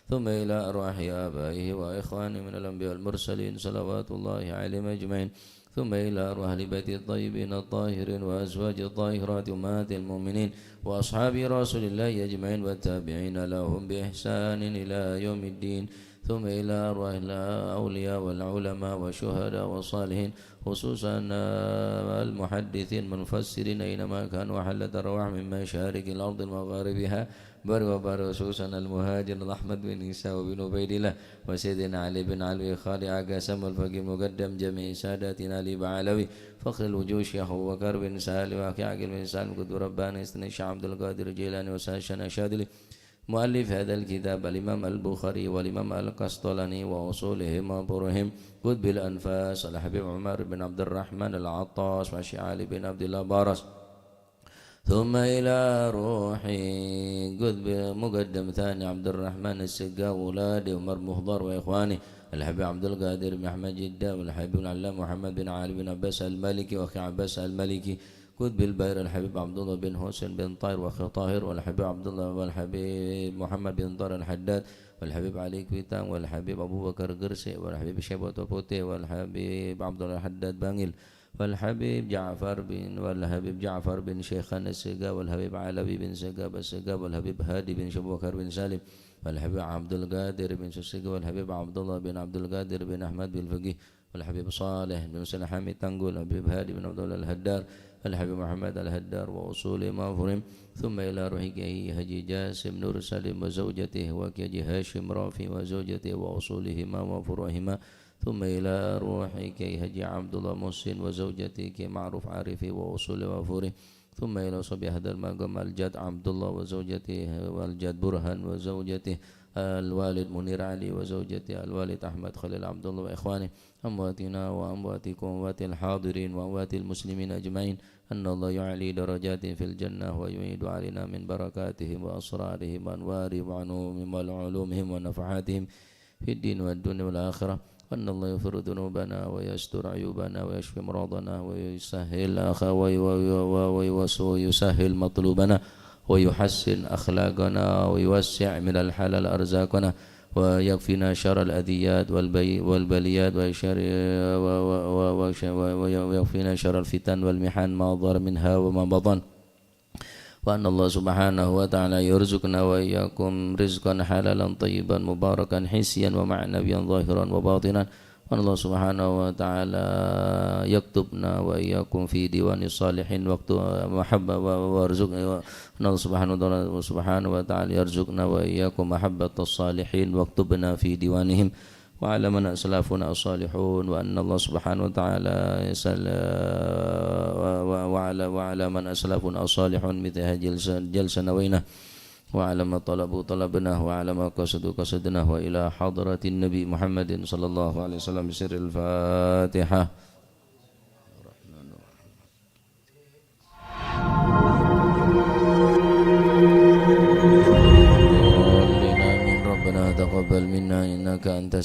ثم إلى أرواح آبائه وإخوانه من الأنبياء والمرسلين صلوات الله عليهم أجمعين. ثم إلى أرواح أهل بيته الطيبين الطاهرين وأزواجه الطاهرات أمهات المؤمنين وأصحاب رسول الله أجمعين والتابعين لهم بإحسان إلى يوم الدين. ثم إلى أرواح الأولياء والعلماء والشهداء والصالحين، خصوصا المحدثين المفسرين أينما كانوا وحلت أرواحهم من مشارق الأرض ومغاربها، بر وبر، خصوصا المهاجر أحمد بن عيسى وابن عبيد الله وسيدنا علي بن علوي خالي أقاسم والفقيه المقدم جميع ساداتنا علي بعلوي فخر الوجوه الشيخ أبو بكر بن سالم وأخي عقيل بن سالم قطب رباني سيدنا الشيخ عبد القادر الجيلاني وسادة الشيخ الشاذلي مؤلف هذا الكتاب الإمام البخاري والإمام القسطلاني وأصولهم وفروعهم قطب الأنفاس الحبيب عمر بن عبد الرحمن العطاس والشيخ علي بن عبد الله باراس. ثم إلى روح قطب مقدم ثاني عبد الرحمن السقا وأولاد عمر مخضر وإخوانه الحبيب عبد القادر بن أحمد جدة والحبيب العلامة محمد بن علي بن عباس المالكي وأخي عباس المالكي قطب البحر الحبيب عبد الله بن حسين بن طاهر وأخي طاهر والحبيب عبد الله والحبيب محمد بن طاهر الحداد والحبيب علي كويتان والحبيب أبو بكر قرسي والحبيب شيبة بوتي والحبيب عبد الله الحداد بانجيل والحبيب جعفر بن، والحبيب جعفر بن شيخان السقا، والحبيب علوي بن سقا السقا، والحبيب هادي بن شبوكر بن سالم، والحبيب عبد القادر بن سقا، والحبيب عبد الله بن عبد القادر بن أحمد بالفقيه، والحبيب صالح بن مسلم حامد تنقل، والحبيب هادي بن عبد الله الهدار، والحبيب محمد الهدار وأصولهم وفروعهم، ثم إلى روح كي حاجي جاسم نور سليم وزوجته، وكي حاجي هاشم رافي وزوجته وأصولهما وفروعهما، ثم إلى روح كي حاجي عبد الله محسن وزوجته كي معروف عارفي وأصوله وفروعه، ثم إلى صبي هذا المقام الجد عبد الله وزوجته والجد برهان وزوجته، الوالد منير علي وزوجته، الوالد أحمد خليل عبد الله وإخوانه، أمواتنا وأمواتكم وأموات الحاضرين وأموات المسلمين أجمعين، أن الله يعلي درجاتهم في الجنة ويميد علينا من بركاتهم وأسرارهم وأنوارهم وعلومهم وعلومهم ونفحاتهم في الدين والدنيا والآخرة، وأن الله يغفر ذنوبنا ويستر عيوبنا ويشفي مرضنا ويسهل أخ-، وي-، وي-، وي-، وي-، ويسهل مطلوبنا ويحسن أخلاقنا ويوسع من الحلال أرزاقنا ويكفينا شر الأذيات والبي-، والبليات وشر-، و-، و-، و-، وش-، و-، وي-، ويكفينا شر الفتن والمحن ما ظهر منها وما بطن. وأن الله سبحانه وتعالى يرزقنا وإياكم رزقا حلالا طيبا مباركا حسيا ومعنويا ظاهرا وباطنا. وأن الله سبحانه وتعالى يكتبنا وإياكم في ديوان الصالحين واكتب محبة و-، وارزق-، وأن الله سبحانه وتعالى، سبحانه وتعالى يرزقنا وإياكم محبة الصالحين واكتبنا في ديوانهم. وعلى من أسلافنا الصالحون، وأن الله سبحانه وتعالى يسل-، و-، و-، وعلى، وعلى من أسلافنا الصالحون مثل هذه الجلسة، الجلسة نوينا، وعلى ما طلبوا طلبنا، وعلى ما قصدوا قصدنا، وإلى حضرة النبي محمد صلى الله عليه وسلم بسر الفاتحة. الضالين. آمين. ربنا تقبل منا إنك أنت